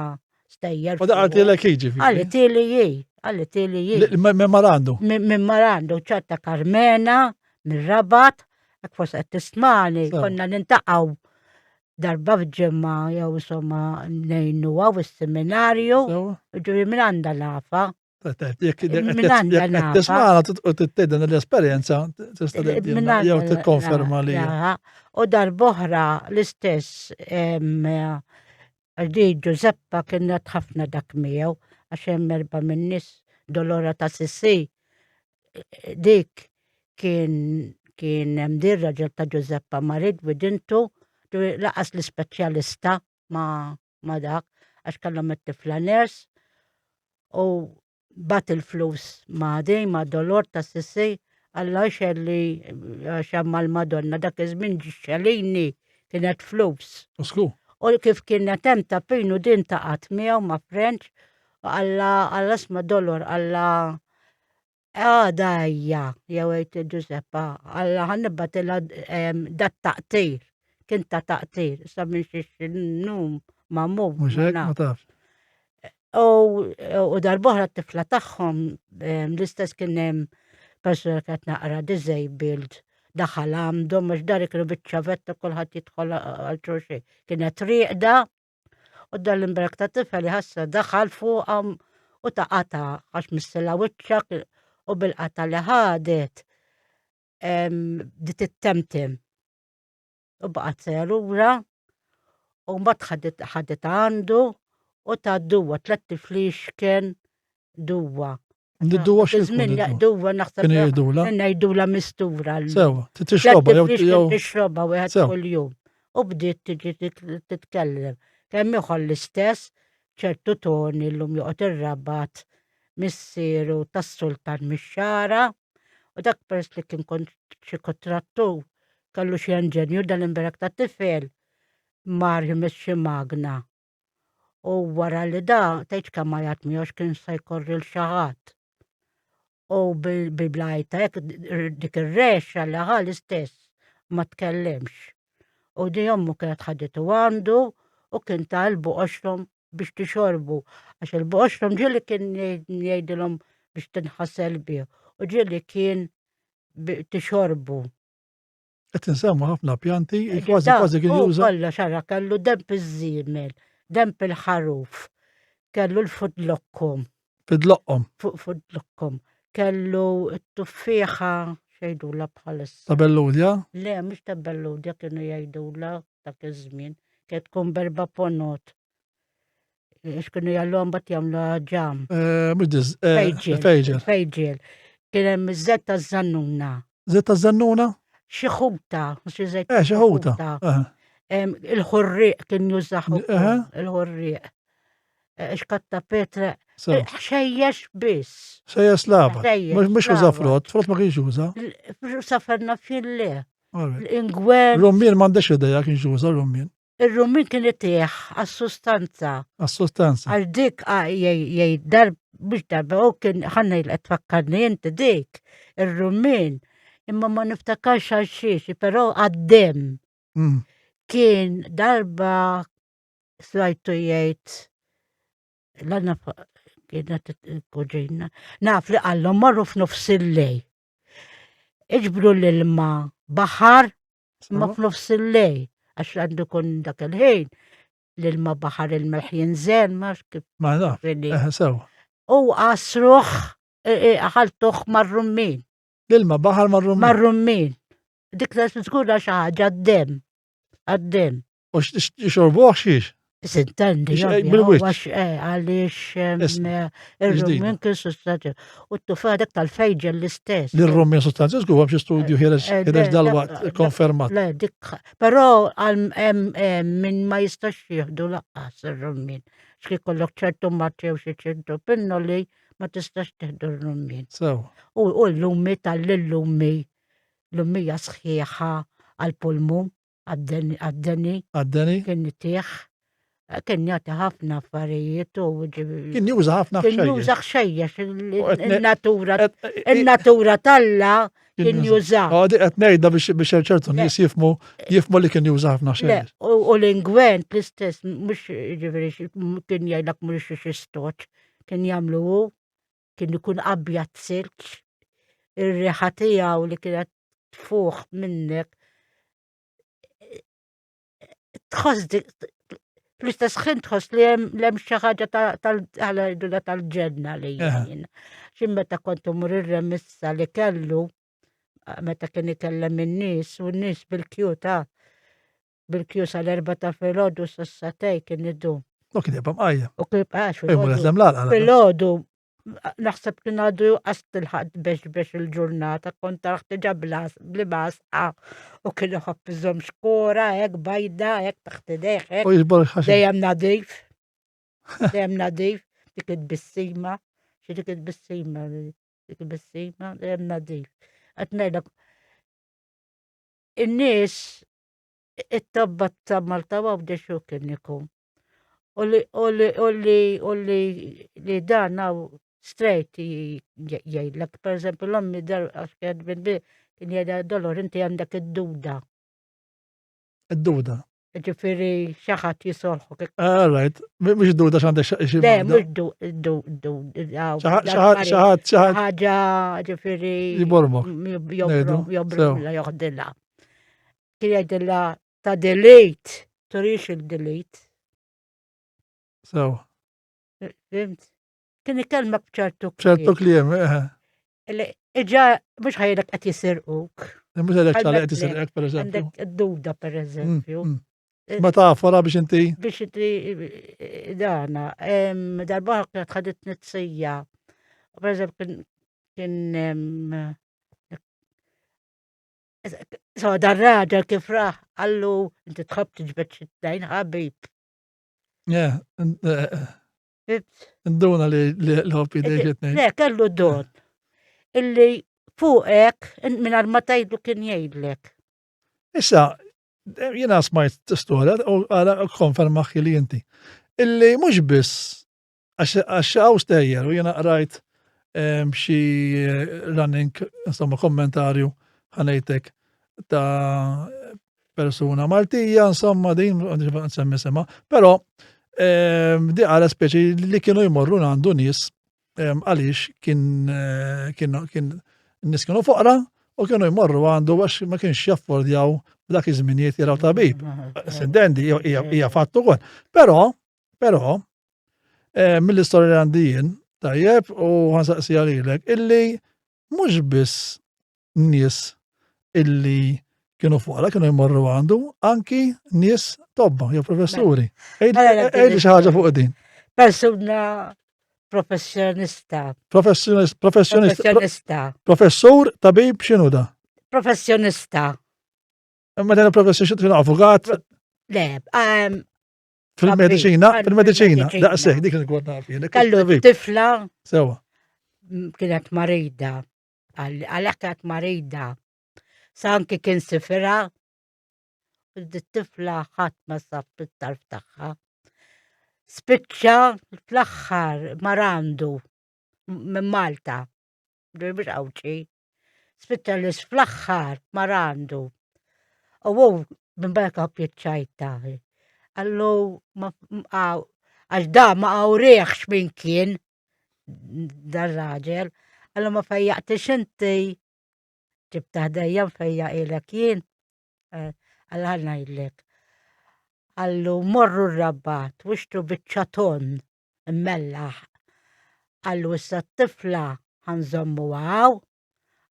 stejjer. U da qaltilek hi ġifieri. Qaltili hi, qaltili hi. Minn Marandu. Minn Marandu, ċerta Karmena, mir-Rabat, hekk forsi qed tismani, konna nintaqgħu darba f'ġimgħa jew insomma ngħinuha u s-seminarju, ġifieri minn għandha nafa. Jekk tismana u tittejden l-esperjenza, tista' tgħidilna jew tikkonferma li. U darb'oħra l-istess di Giuseppa kienet ħafna dak miegħu għax hemm erba' min-nies Dolora ta' Sissi dik kien kien hemm dir raġel ta' Giuseppa marid widintu laqas l-ispeċjalista ma' ma' dak għax kellhom it-tifla nurse u bat il-flus ma' din ma' dolor ta' sissi Alla xelli għax mal-Madonna dak iż-żmien xelini kienet flus. Usku. U kif kienet hemm ta' pinu din taqgħet miegħu ma' French u alla alla sma dolor alla Għada ejja, jew għid Ġużeppa, Alla ħa nibgħatilha dat taqtir, kien ta' taqtir, sa minn xi num magħmul. Mhux hekk ma tafx. U darbohra t-tifla tagħhom l-istess kien hemm persuna kienet naqra disabled daħal għandhom għax dar kienu biċ-ċavetta kulħadd jidħol għal xulxin. Kienet rieqda U dan l-imbrek ta' tifel ħassa daħal fuqha u ta' qata għax missila wiċċa u bil-qata li ħadet bdiet ittemtem. U baqgħet sejra lura u mbagħad ħadet għandu u ta' duwa tlett tiflixken duwa. Duwa xi Żmien duwa naħseb. Kien jgħidula. Kien jgħidula mistura. Sewa, tixrobha jew jew tixrobha wieħed kuljum. U bdiet tiġi titkellem. Kemm ieħor l-istess ċertu toni llum joqgħod ir-rabat missieru tas-sultan mix-xara u dak peress li kien kont xi kontrattur kellu xi enġenju dal-imberek ta' tifel mar xi magna U wara li da, tgħidx kemm għajat miegħu x'kien se jkorri l xi ħadd. U bil-blajta hekk dik ir-rexa li ħa l-istess ma tkellimx. U di ommu kienet ħaditu għandu u kien ta' l-buqoxrom biex tixorbu. Għax il-buqoxrom ġieli kien jgħidilhom biex tinħasel bih u ġieli kien tixorbu. Qed insemmu ħafna pjanti, kważi kważi kien juża. Kollox ara kellu demp iż-żiemel, demp il-ħaruf, kellu l-fudlokkom. Fidloqqom. Fuq fudlokkom. Kellu t-tuffieħa xejdula bħalissa. Ta' Belludja? Le, mhux ta' Belludja kienu jgħidula dak iż-żmien. Kienet tkun berba ponot. X'kienu jgħallu mbagħad jagħmlu ġam. Eh, mhux diż. Eh, fejġel. Fejġel. Kien hemm iż-żed taż-żannuna. Żed taż-żannuna? Xi ħuta, xi żejt. Eh, xi ħuta. Il-ħurrieq kien jużaħ il-ħurrieq. Eh, xkatta petra. Xejjex biss. Xejjex laba. Mhux uża frott, frott ma kienx juża. Saferna fil-le. L-ingwen. Rummien m'għandekx idea kienx juża rummien. Ir-rummien kien itih għas-sustanza. Għas-sustanza. Għal dik jgħid darb mhux darba u kien ħanna qed tfakkarni inti dik ir-rummien imma ma niftakarx għal xiex, però għad-demm. Mm. Kien darba slajtu jgħid l kienet il-kuġina. Naf li qallhom marru f'nofs il-lej. Iġbru l-ilma baħar Ma f'nofs il-lejl, għax għandu kun dak il-ħin, l-ilma baħar il-melħ jinżel, ma kif. Ma naf, eh, sew. U għasruħ, e, e, ħaltuħ mar-rummin. L-ilma baħar mar-rummin. Mar-rummin. Dik la żgura xi ħaġa d-dem. Għad-dem. U xorbuh xiex? Sintendi, bil-wiċċ. Eh, għaliex ir-rummin kien sustanzi. U t-tufa dak tal-fejġel l-istess. L-rummin sustanzi, żgur hemm xi studju eh, ħireġ eh, dal-waqt konfermat. Le, dik, però min ma jistax jieħdu laqqas ir-rummin. Xi kollok ċertu marti jew xi ċertu pinnoli ma tistax tieħdu r-rummin. U l-lummi tal-lummi, l-lummija sħiħa għal-pulmun. Għad-deni. Għad-deni. Kien itih. Kien jagħti ħafna affarijiet u Kien juża ħafna ħxejjex. Kien juża ħxejjex il-natura il-natura talla kien juża. Għadi qed ngħidha biex ċertu nies jifmu jifmu li kien juża ħafna ħxejjex. U l-ingwent l-istess mhux jiġifieri kien jgħidlek mhux xi stoċ, kien jagħmlu hu kien ikun abjad silġ, ir-riħa tiegħu li kienet tfuħ minnek tħoss Fl-istess ħin tħoss li hemm xi ħaġa tal tal-ġenna li jien. Xi meta kont imur ir-remissa li kellu meta kien ikellem in-nies u n-nies bil-kju ta' bil-kju sal-erba ta' filgħodu sas-satej kien idum. U kien jibqa' mqajjem. U kien jibqa' filgħodu. Filgħodu naħseb kien għadu qas tilħaq bex bex il-ġurnata, kont taraħ diġà bl-basqa u kien iħobb iżomm xkora hekk bajda hekk taħt idejh hekk. U jiġbor ħaxix. Dejjem nadif. Dejjem nadif, dik it-tbissima, xi dik it-tbissima, dik it-tbissima, dejjem nadif. Qed ngħidlek in-nies it-tobba ta' Malta u Għawdex hu kien ikun. U li u li u li u li li dan hawn straight jgħidlek, per eżempju l-ommi dar għax kienet bil kien jgħidha Dolor inti għandek id-duda. Id-duda. Ġifieri xi ħadd jisolħok. All right, mhux duda x'għandek xi. Le, mhux du du Xi ħadd xi ħadd. Ħaġa ġifieri. Jibormok. Jobrom la joħdilha. Kien jgħidilha ta' delete, turix il-delete. So. Fimt? Kien ikellmek b'ċertu kliem. ċertu kliem, eh. Iġa, mhux ħajlek qed jisirquk. Mhux ħajlek ċala qed jisirqek, per eżempju. Għandek id-duda, per eżempju. Mm, mm. Eh, Metafora biex inti. Biex inti eh, dana. Darba kienet ħadet nitsija. Per eżempju, kien So, dar raġel kif raħ, għallu, inti tħobb tiġbed xi tnejn ħabib. Yeah, eh, nduna li l-ħobb jidej xi tnejn. Le, kellu don. Illi fuqek, minn ma tgħidlu kien jgħidlek. Issa, jiena smajt storja u għala konferma li inti. Illi mhux biss Għax hawn stejjer u jiena qrajt ehm, xi eh, running insomma kommentarju ħanejtek ta' persuna Maltija, insomma din nsemmi sema, però ehm, di għala speċi li kienu jmorru għandu nies ehm, għaliex kien eh, kien kien nies kienu foqra u kienu jmorru għandu għax ma kienx jaffordjaw f'dak iż-żminijiet jaraw tabib. Sintendi hija fatt ukoll. Però Però, eh, mill-istorja li għandi jien, tajjeb, u ħansaqsija lilek, illi mhux biss nies illi kienu fuqra kienu jmorru għandu, anki nies tobba jew professuri. Mela, Ejli xi ħaġa fuq din. Persuna professjonista. Professjonista. Professjonista. Professur, tabib, x'inhu da? Professjonista. Imma dan il-professjon x'inhu avukat? Le, ehm, Fil-medicina, fil-medicina, daqsek, dik li kont naf jien. Kellu tifla. Sewa. Kienet marida. Għalhekk kienet marida. Sa anki kien sifira. Tifla ħadd ma sab it-tarf tagħha. Spiċċa fl-aħħar marandu minn Malta. Mhux Għawdxi. Spiċċa li fl-aħħar mar għandu. U hu minn barka pjiċċajta. Allu għax da ma għawriħx min kien dar raġel. Allu ma fejjaqtix inti. Ġibta ħdejja nfejjaq jien. Eh, Alla ngħidlek. Allu morru r-rabbat, wixtru biċċa ton immellaħ. Qallu issa t-tifla ħa nżommuha hawn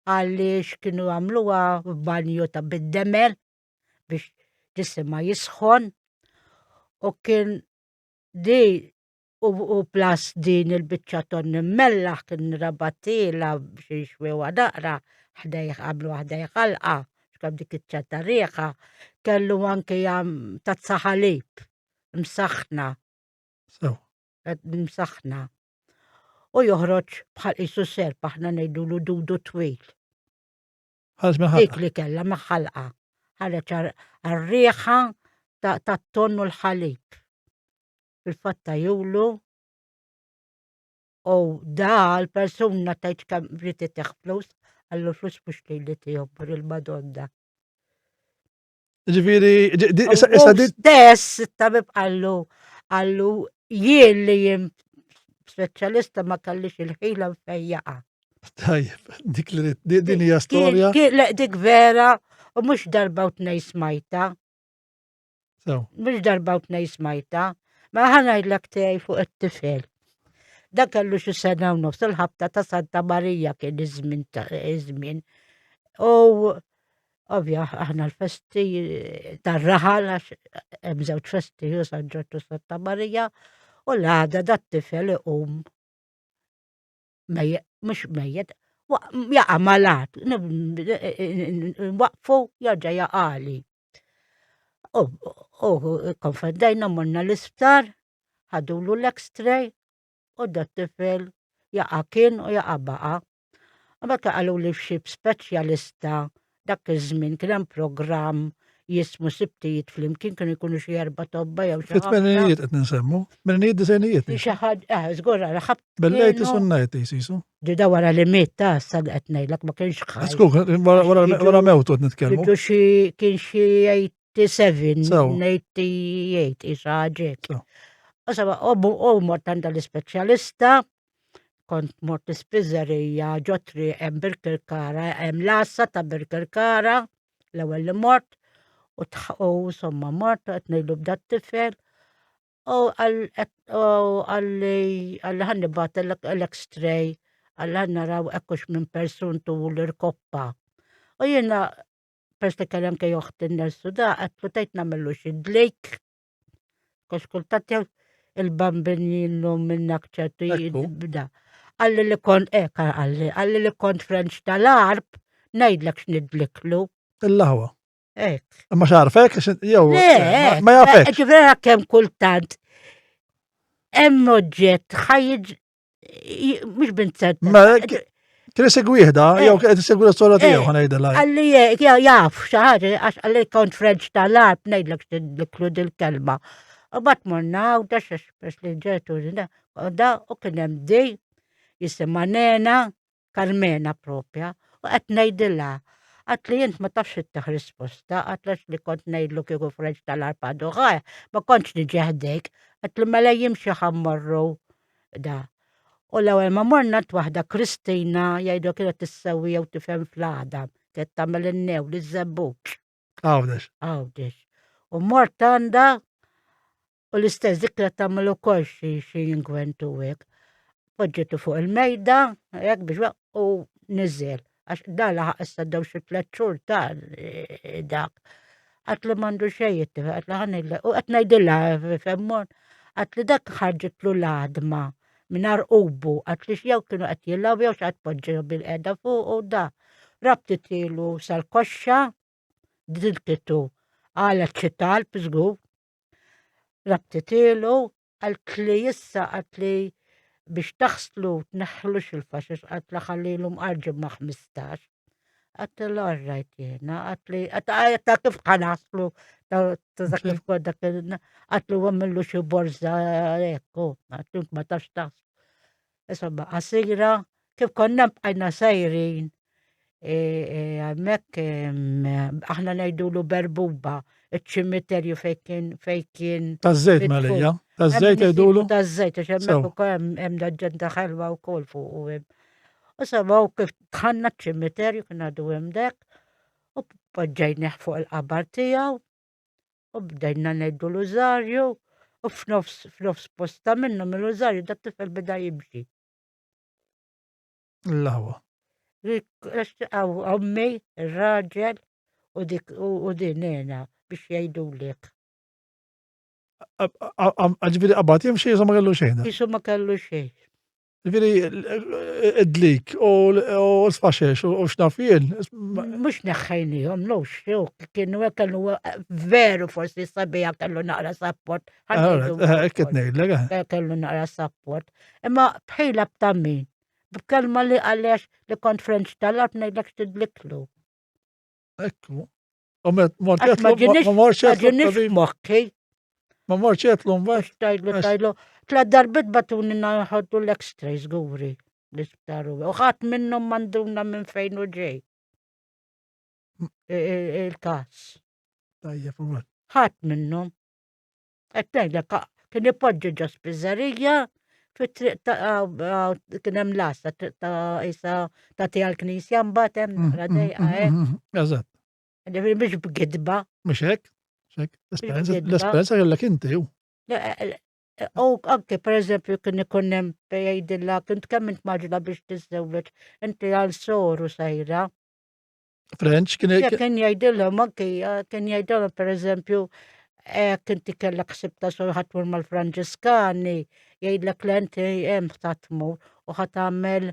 għaliex kienu għamluha f'banju ta' bid-demel biex ġisimha jisħon u kien di u, u plas din il-biċċa ton immellaħ kien rabatila biex jixwiwa naqra ħdejh għamlu ħdejh ħalqa x'kemm dik iċ-ċerta riħa kellu anke jam tazza ħalib msaħħna Sew. Msaħħna. U joħroġ bħal qisu serp aħna ngħidulu dudu twil. Ħareġ minn ħalqa. Dik li kellha ma' ħalqa. Ħareġ għar-riħa tat-tonn u l-ħalib. Fil-fatt tajulu u da l-persuna tgħid kemm rrid itih flus, għallu flus mhux lili tihom il-Madonna. Ġifieri, issa di. Stess, it-tabib qallu, qallu jien li jien speċjalista ma kellix il-ħila nfejjaqa. Tajjeb, dik li din hija storja. Le, dik vera, u mhux darba u tnej smajta. Sew. Mhux darba u tnej smajta, ma ħa ngħidlek tiegħi fuq it-tifel. Dak kellu xi sena u nofs il-ħabta ta' Santa Marija kien iż-żmien iż-żmien. U ovvja aħna l-festi tar-raħal għax hemm żewġ festi u San Ġorġ u Santa Marija u l-għada dat-tifel iqum mejjet, mhux mejjet, jaqa' malat, waqfu jerġa' jaqali. U konfendejna morna l-isptar, ħadulu l-x-ray u dat tifel jaqa' kien u jaqa' baqa'. U meta qalu li f'xi speċjalista dak iż-żmien kien hemm programm jismu sibtijiet flimkien kienu jkunu xi erba' tobba jew xi. Fit-tmeninijiet qed ninsemmu, tmeninijiet disejnijiet. Xi ħaġa, eh, żgur ħadd. Bil-lejtis u n-najtis jisu. Ġida wara li miet ta' sa qed ngħidlek ma kienx ħaj. Skur, wara mewtu qed nitkellmu. Kienu xi kien xi 87, 88 isa ħaġek. U seba' u mort għandha l-ispeċjalista kont mort l-ispiżerija ġo triq hemm Birkirkara, hemm l-għassa ta' Birkirkara, l-ewwel li mort, u insomma mort qed ngħidlu b'dat tifel u għalli għalli ħan nibgħat l-x-ray għalli ħan naraw ekkux minn persuntu l-irkoppa. U jiena pers li kellem kej oħti n-nersu da, għatlu tajt namillu xi dlik. Għax kultant jew il-bambin jinnu minnak ċertu jibda. Għalli li kont, eh, għalli, għalli li kont French tal-arb, ngħidlek x'nidliklu. Il-laħwa. Ek. Ma xarfek, jew. Ma jafek. Ġifieri kemm kultant hemm oġġett ħajġ mhux bint sert. Ma kien isegwih da, eh. jew qed isegwi l-istorja tiegħu eh. ħanejdilha. Għalli jaf xi ħaġa għax għalli kont French tal-art ngħidlek x'tidliklu dil-kelma. U bat morna u da xex li ġetu da u kien hemm di jisimha Nena Carmena propja, u qed ngħidilha, għat li int ma tafx ittih risposta, għat għax li kont ngħidlu kieku French tal-arpa għadu ħaj, ma kontx niġi ħdejk, għat li mela jimxi ħammorru da. U l-ewwel ma morna waħda Kristina jgħidu kienet tissewwi jew tifhem fl-għadam, kienet tagħmel in-new li żebbuġ. Għawdex. Għawdex. U mort għandha U l-istess dik kienet tagħmel ukoll xi xi ingwent u hekk. Poġġitu fuq il-mejda, hekk biex u niżel. Għax da laħaq issa dew xi tliet xhur ta' e, dak. Għat li m'għandu xejn it-tifel, għat li ħanilla, u qed ngħidilha femmon, għat li dak ħarġitlu l-għadma minn arqubu, għat li jew kienu qed jilgħu jew xi poġġew bil-qeda fuq u da. Rabtitilu sal-koxxa, dilkitu għalet xi talb żgur, Rabtitilu, qaltli issa qaltli biex taħslu tneħħlux il-faxix qaltli ħallilu mqarġi ma' 15. Għattilha rajt jiena, għatli ta' kif ħanaħslu ta' kif dak għatli għamillu xi borza ekku, għatli ma tafx taħslu. Insomma, qasira, kif konna bqajna sejrin e, e, hemmhekk aħna ngħidulu berbuba, iċ-ċimiterju fejn kien fejn kien. Taż-żejt Marija, taż-żejt jgħidulu. Taż-żejt għax hemmhekk ukoll hemm daġġenta ħelwa wkoll fuq u hemm. U semgħu kif dħalna ċ-ċimiterju kien għadu hemm dek u poġġejnih fuq il-qabar tiegħu u bdejna ngħidu l-użarju u f'nofs f'nofs posta minnhom il-użarju dat tifel beda jimxi. L-aħwa. Ommi, ir-raġel u dik u din nena biex jgħidulek. Ġifieri qabad jimxi jisu ma kellu xejn. Jisu ma kellu xejn. Ġifieri id-dlik u l-sfaxex u x'naf jien. Mhux neħħejnihom, nux, kienu kellu veru forsi sabiha kellu naqra support. Hekk qed ngħidlek. Eh. Kellu naqra support. Imma bħila b'ta' min. B'kelma li għaliex li kont French tal-art ngħidlek x'tidliklu. Ekku. U mort ma morx Ma ġinix moħħi. Ma morx jetlu mbagħad. Tajlu tajlu. Tla darbit batuni naħoddu l-x-ray żguri l-isptar u ħadd minnhom manduna minn fejn u ġej. Il-każ. Tajjeb, Ħadd minnhom. Qed ngħidlek kien ipoġġi ġo spiżerija fit-triq ta' kien hemm lasta triq ta' isa ta' tiegħu l-knisja mbagħad hemm mm, naqra mm, dejqa mm, hekk. Eżatt. Ġifieri mhux b'gidba. Mhux hekk? L-esperjenza kellek inti u. U anke per eżempju kien ikun hemm jgħidilha kint kemm int maġla biex tiżżewweġ, inti għal soru sejra. French kien kien jgħidilhom anke kien jgħidilhom per eżempju hekk inti kellek ħsieb ta' soru ħadd tmur mal-Franġiskani, jgħidlek le inti hemm ta' tmur u ħa tagħmel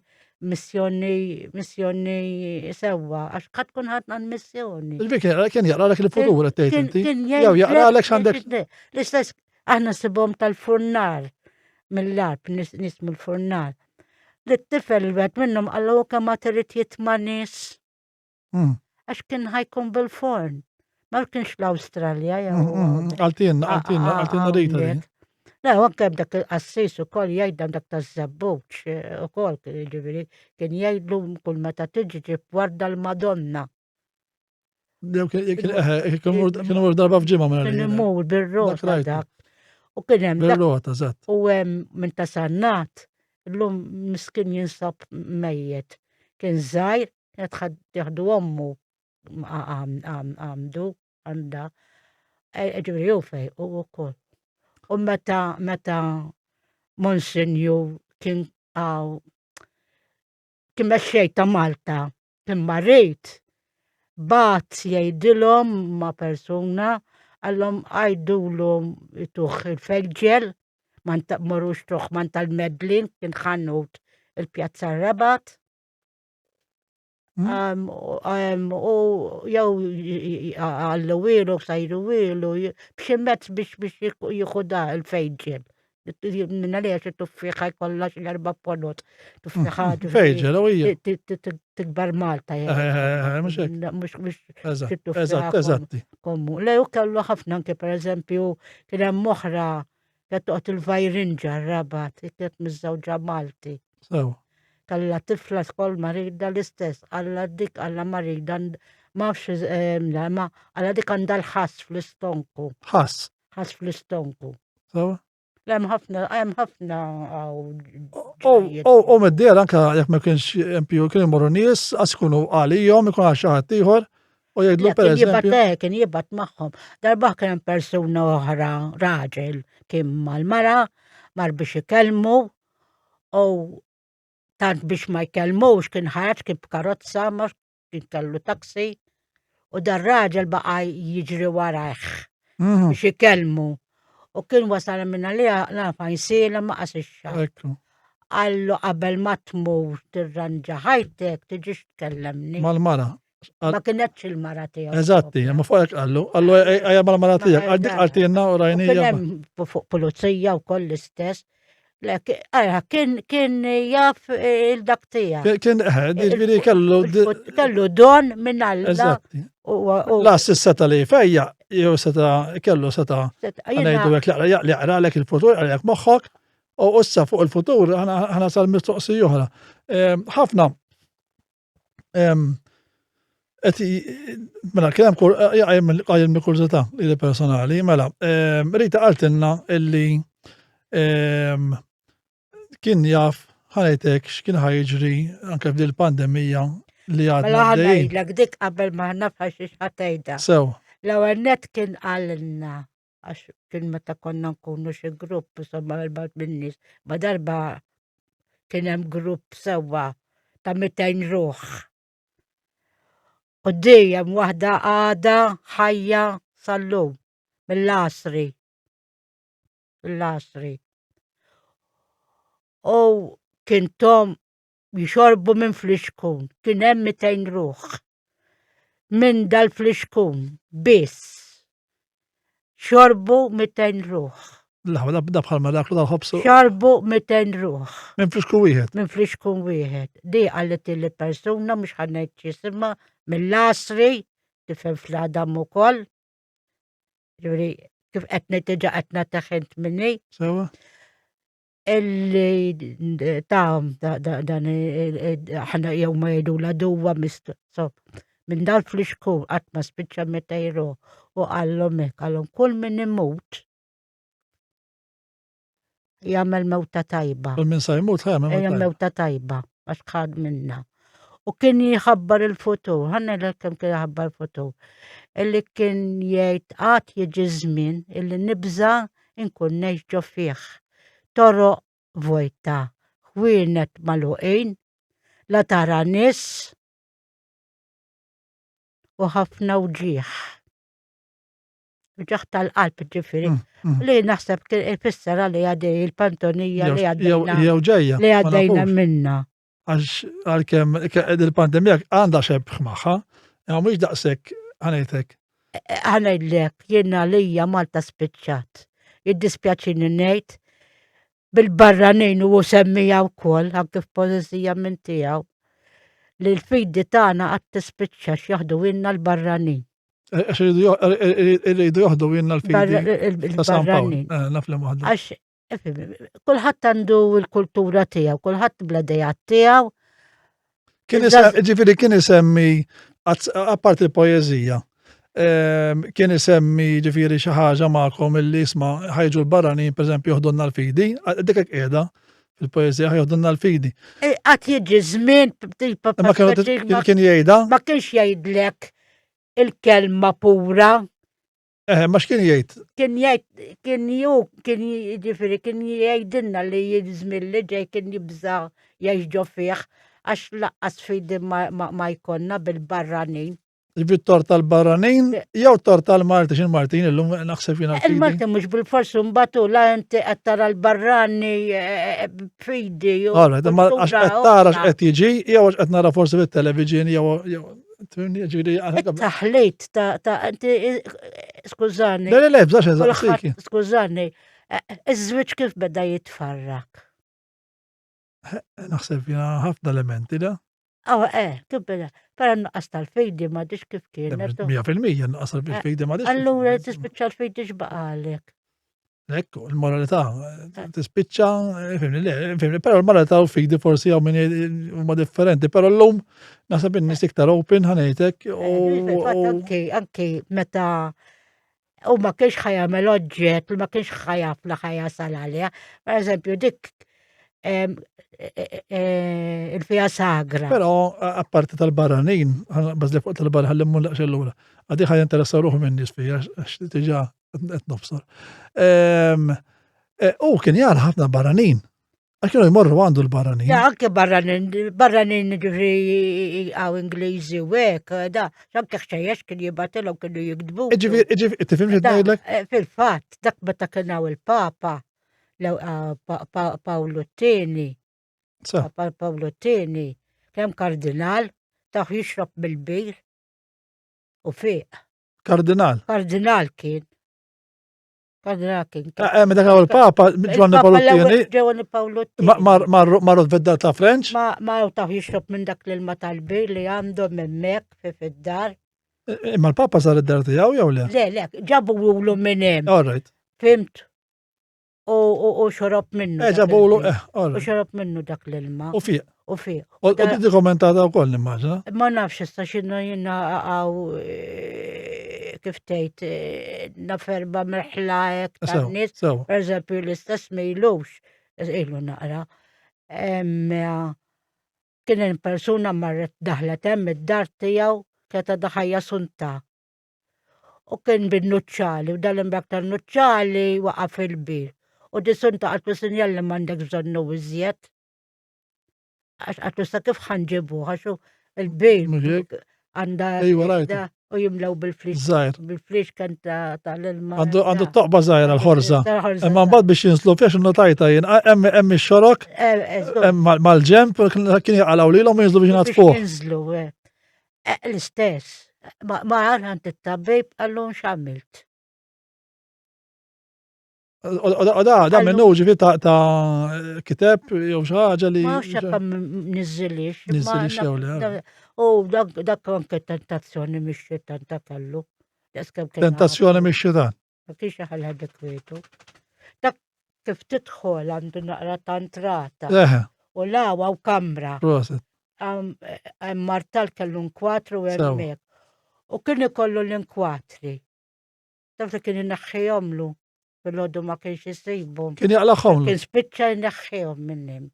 missjoni missjoni sewwa għax ħadd tkun ħadd għand missjoni. Il-vik kien jaqralek il-futur qed tgħid inti. Jew jaqralek x'għandek. L-istess aħna sibhom tal-furnar mill-arb nies mill-furnar. Li t-tifel il-wieħed minnhom qallu kemm ma trid jitma' nies. Hmm. Għax kien ħajkun bil-forn. Ma kienx l-Awstralja jew. Hmm, hmm, għaltinna, għaltinna, għaltinna rita. Le, anke dak il-qassis ukoll jgħidha dak taż-żabbuċ eh, ukoll ġifieri kien jgħidlu kull meta tiġi ġib warda l-Madonna. Kien imur darba f'ġimgħa minn Kien imur bir-rota dak. U kien hemm Bir-rota, eżatt. U hemm minn ta' sannat, illum miskin jinsab mejjet. Kien żgħir, kienet tieħdu ommu għandu, għandha, e, ġifieri hu fej u wkoll. U meta meta Monsinjur kien għaw kien mexxej ta' Malta, kien marid, bat jgħidilhom ma' persuna għallhom għajdulu ituh il-feġġel, man ta' morux tuħ man tal-Medlin, kien ħanut il-Pjazza Rabat. Hmm? U jew għallu wilu, sajru wilu, b'xi mezz biex biex jieħu da il-fejġel. Minna li għax tuffiħa jkollha xi erba' ponot. Tuffiħa. Hmm, fejġel, u hija. Tikbar Malta. Eh, eh, eh, mhux hekk. Mhux mhux. Eżatt, eżatt. Kommu. Le u kellu ħafna anke pereżempju kien hemm oħra Kienet toqgħod il-Vajrinġa r-Rabat, kienet miżżewġa Malti. Sew. Kellha tifla skol marida l-istess, alla dik alla marida ma nafx eh, ma alla dik għandha l-ħass fl-istonku. Ħass. Ħass fl-istonku. Sew. Hemm ħafna, hemm ħafna U mid-dehra anke jekk ma kienx MP kien imorru nies, għas ikunu għalihom, ikun għal xi ħadd ieħor. U jgħidlu per eżempju. Eh, kien jibgħat magħhom. Darba kien hemm persuna oħra, raġel, kien mal-mara, mar biex ikellmu u tant biex ma jkellmux kien ħareġ kien b'karozza ma kien kellu taxi u dar raġel baqa' jiġri warajh mhm. biex ikellmu. U kien wasal minn għalija nafa jsiela ma qas ix-xahar. Qallu qabel ma tmur tirranġa ħajtek tiġix tkellemni. Mal-mara. Ma kienetx il-mara tiegħu. Eżatti, ma fuq hekk qallu, qallu ejja mal-mara tiegħek, għal dik qaltilna u rajnija. Fuq pulizija wkoll l-istess. Kien kien jaf il-dak tiegħek. Kien eh, ġifieri kellu kellu don minn Alla. Eżatti. La seta li fejja, jew seta kellu seta ngħidu hekk li jaqralek il-futur, jaqralek moħħok, u issa fuq il-futur ħana sal mistoqsija oħra. Ehm, ħafna Qed mela kien hemm qajjem mill kurżità li personali, mela Rita qaltilna illi kien jaf ħanejtek x'kien ħajġri anke f'dil pandemija li għadna. Mela ħanejlek dik qabel ma nafha xi ħatejda. Sew. L-ewwel net kien qalilna għax kien meta konna nkunu xi grupp insomma il-bad min-nies, ma darba kien hemm grupp sewwa ta' 200 ruħ. U dejjem waħda għada ħajja sal-lum mill-għasri. Mill-għasri. U kien tom jixorbu minn flixkun, kien hemm 200 ruħ. Minn dal-flixkun biss. Xorbu 200 ruħ. Laħwa, da bħal ma dak dal-ħobs. Xorbu 200 ruħ. Minn flixkun wieħed. Minn flixkun wieħed. Di qallet li persuna mhux ħanejt jisimha mill-għasri tifhem fl-għadam ukoll. Ġifieri kif qed ngħid diġà qed nagħti ħint minni. Sewa. Illi ta' dan aħna jew ma jgħidu la duwa mist so minn dal flixkun qatt ma spiċċa meta jruħ u qallhom hekk qallhom kull min imut jagħmel mewta tajba. Kull min sa jmut jagħmel mewta tajba għax ħad minna. U kien jħabbar il-futur, ħa ngħidlek kemm kien jħabbar il-futur. Illi kien jgħid għad jiġi żmien illi nibża' nkun ngħix ġo fih. Toroq vojta, ħwienet magħluqin, la tara nies u ħafna wġigħ. Uġigħ tal-qalb ġifieri. Li naħseb kien ifisser għalija di il-pantonija li għaddejna. Jew ġejja. Li għaddejna minna. Għax għalkemm il-pandemija għandha xebħ magħha, imma mhux daqshekk ħanejtek. Ħanejdlek, jiena lija Malta spiċċat. Jiddispjaċini ngħid bil-barranin u semmija wkoll anke f'poeżija minn tiegħu li l-fidi tagħna qatt tispiċċa x'jaħdu ilna l-barranin. Għax irridu joħdu ilna l-fidi. Il-barranin. Eh, naf li Għax kulħadd għandu l-kultura tiegħu, kulħadd bl-idejat tiegħu. Kien ġifieri kien isemmi apparti l-poeżija, ehm, kien isemmi ġifieri xi ħaġa magħkom illi isma' ħajġu l-barranin pereżempju joħdunna l-fidi, dik hekk qiegħda fil-poeżija ħjoħdunna l-fidi. E, qatt jiġi żmien Ma kien jgħidha? Ma kienx jgħidlek il-kelma pura. Eh, ma x'kien jgħid? Kien jgħid, kien ju, kien jiġifieri kien jgħidilna li żmien li ġej kien jibża' jgħix ġo fih għax laqqas fidi ma jkollna bil-barranin. Ġifieri tort tal-barranin jew tort tal-Malti x'in Maltin illum naħseb jiena. Il-Malti mhux bil-forsi mbagħad la inti qed tara l-barrani eh, eh, b'fidi. Ora, ma għax qed tara x'qed jiġi jew għax qed nara forsi fit-television jew Taħlit ta' ta' inti skużani. Le, le, le, bżax eżatt. Skużani, eh, iż-żwieġ kif beda jitfarrak? Eh, naħseb jina ħafna elementi da. Aw, eh, kif beda. Pero nuqqas tal-fidi ma dix kif kienet. 100% nuqqas tal-fidi ma dix. Allura tispiċċa l-fidi x'baqalek. Ekku, il-moralità eh, tispiċċa, eh, fimni, le, fimni, però l-moralità u fidi forsi għaw minn huma differenti, però l-lum naħseb in-nies iktar open ħanejtek. Eh, anki, anki meta u ma kienx ħajamel oġġett, ma kienx ħajaf li ħajasal għalija. Per eżempju, dik il-fija sagra. Però, apparti tal-barranin, bażli fuq tal-barranin, ħalli mmur lura. Għadi ħaj interessa ruħu minn nies fija, għax diġà qed nobsor. Ehm, eh, u kien jara ħafna barranin. Għax kienu jmorru għandu l-barranin. Ja, anke barranin, barranin ġifri għaw Ingliżi u hekk, da, anke ħxejjex kien jibatilhom kienu jiktbu. Ġifieri, ġifieri, tifhimx qed ngħidlek? Eh, fil-fatt, dak meta kien hawn il-Papa, ah, Pawlu t-tieni. Papa Pawlu t-tieni, kemm kardinal, taħ jixrob mill-bir u fiq. Kardinal. Kardinal kien. Kardinal kien. Eh, eh meta kien il-Papa, Giovanni Paolo II. Giovanni Paolo II. Marru fid-dar ta' French. Ma ma taħ jixrob minn dak l-ilma tal-bir li għandhom hemmhekk fi fid-dar. Eh, imma l-Papa sar id-dar tiegħu jew le? Le, le, ġabu ulu minn hemm. All right. Fimt? U xorob minnu. Eh, ġabulu, eh, U xorob minnu dak l-ilma. U fiq. U fiq. U di kommentata u koll nimmaġna. Ma nafx issa xinnu jina għaw eh, kif tgħid eh, naferba merħla hekk tan-nies. Per eżempju l-istess mejlux, ilu naqra. Kien hemm persuna marret daħlet hemm id-dar tiegħu kienet għadha ħajja sunta. U kien bin-nuċċali u dal-imbak tan-nuċċali waqa' fil-bir. U disunta qaltlu sinjal li m'għandek bżonnu iżjed. Għax qaltlu sa kif ħanġibu għax il-bir għandha u jimlew bil-flix. Bil-flix kan tal-ilma. Għandu toqba żgħira l-ħorza. Imma mbagħad biex jinslu fiex notajta jien hemm ix-xorok eh, eh, mal-ġemp kien jaqalgħu lilhom jinżlu biex jnatfuh. Jinżlu, eh. Eh, l-istess, ma għand it-tabib għallu x'għamilt. U da, da minnu ġifi ta' kiteb jew xi ħaġa li. Ma nafx hekk niżilix. Niżilix jew le. U dak dak anke tentazzjoni mix-xitan ta' kellu. Tentazzjoni mix-xitan. Ma kienx iħallha dik kwietu. Dak kif tidħol għandu naqra ta' entrata. U lawa u kamra. Proset. Hemm martal kellu nkwatru hemmhekk. U kien ikollu l-inkwatri. Taf li kien inaħħihomlu fil-ħodu ma kienx isibhom. Kien jaqlaħħomlu. Kien spiċċa jneħħihom minn hemm.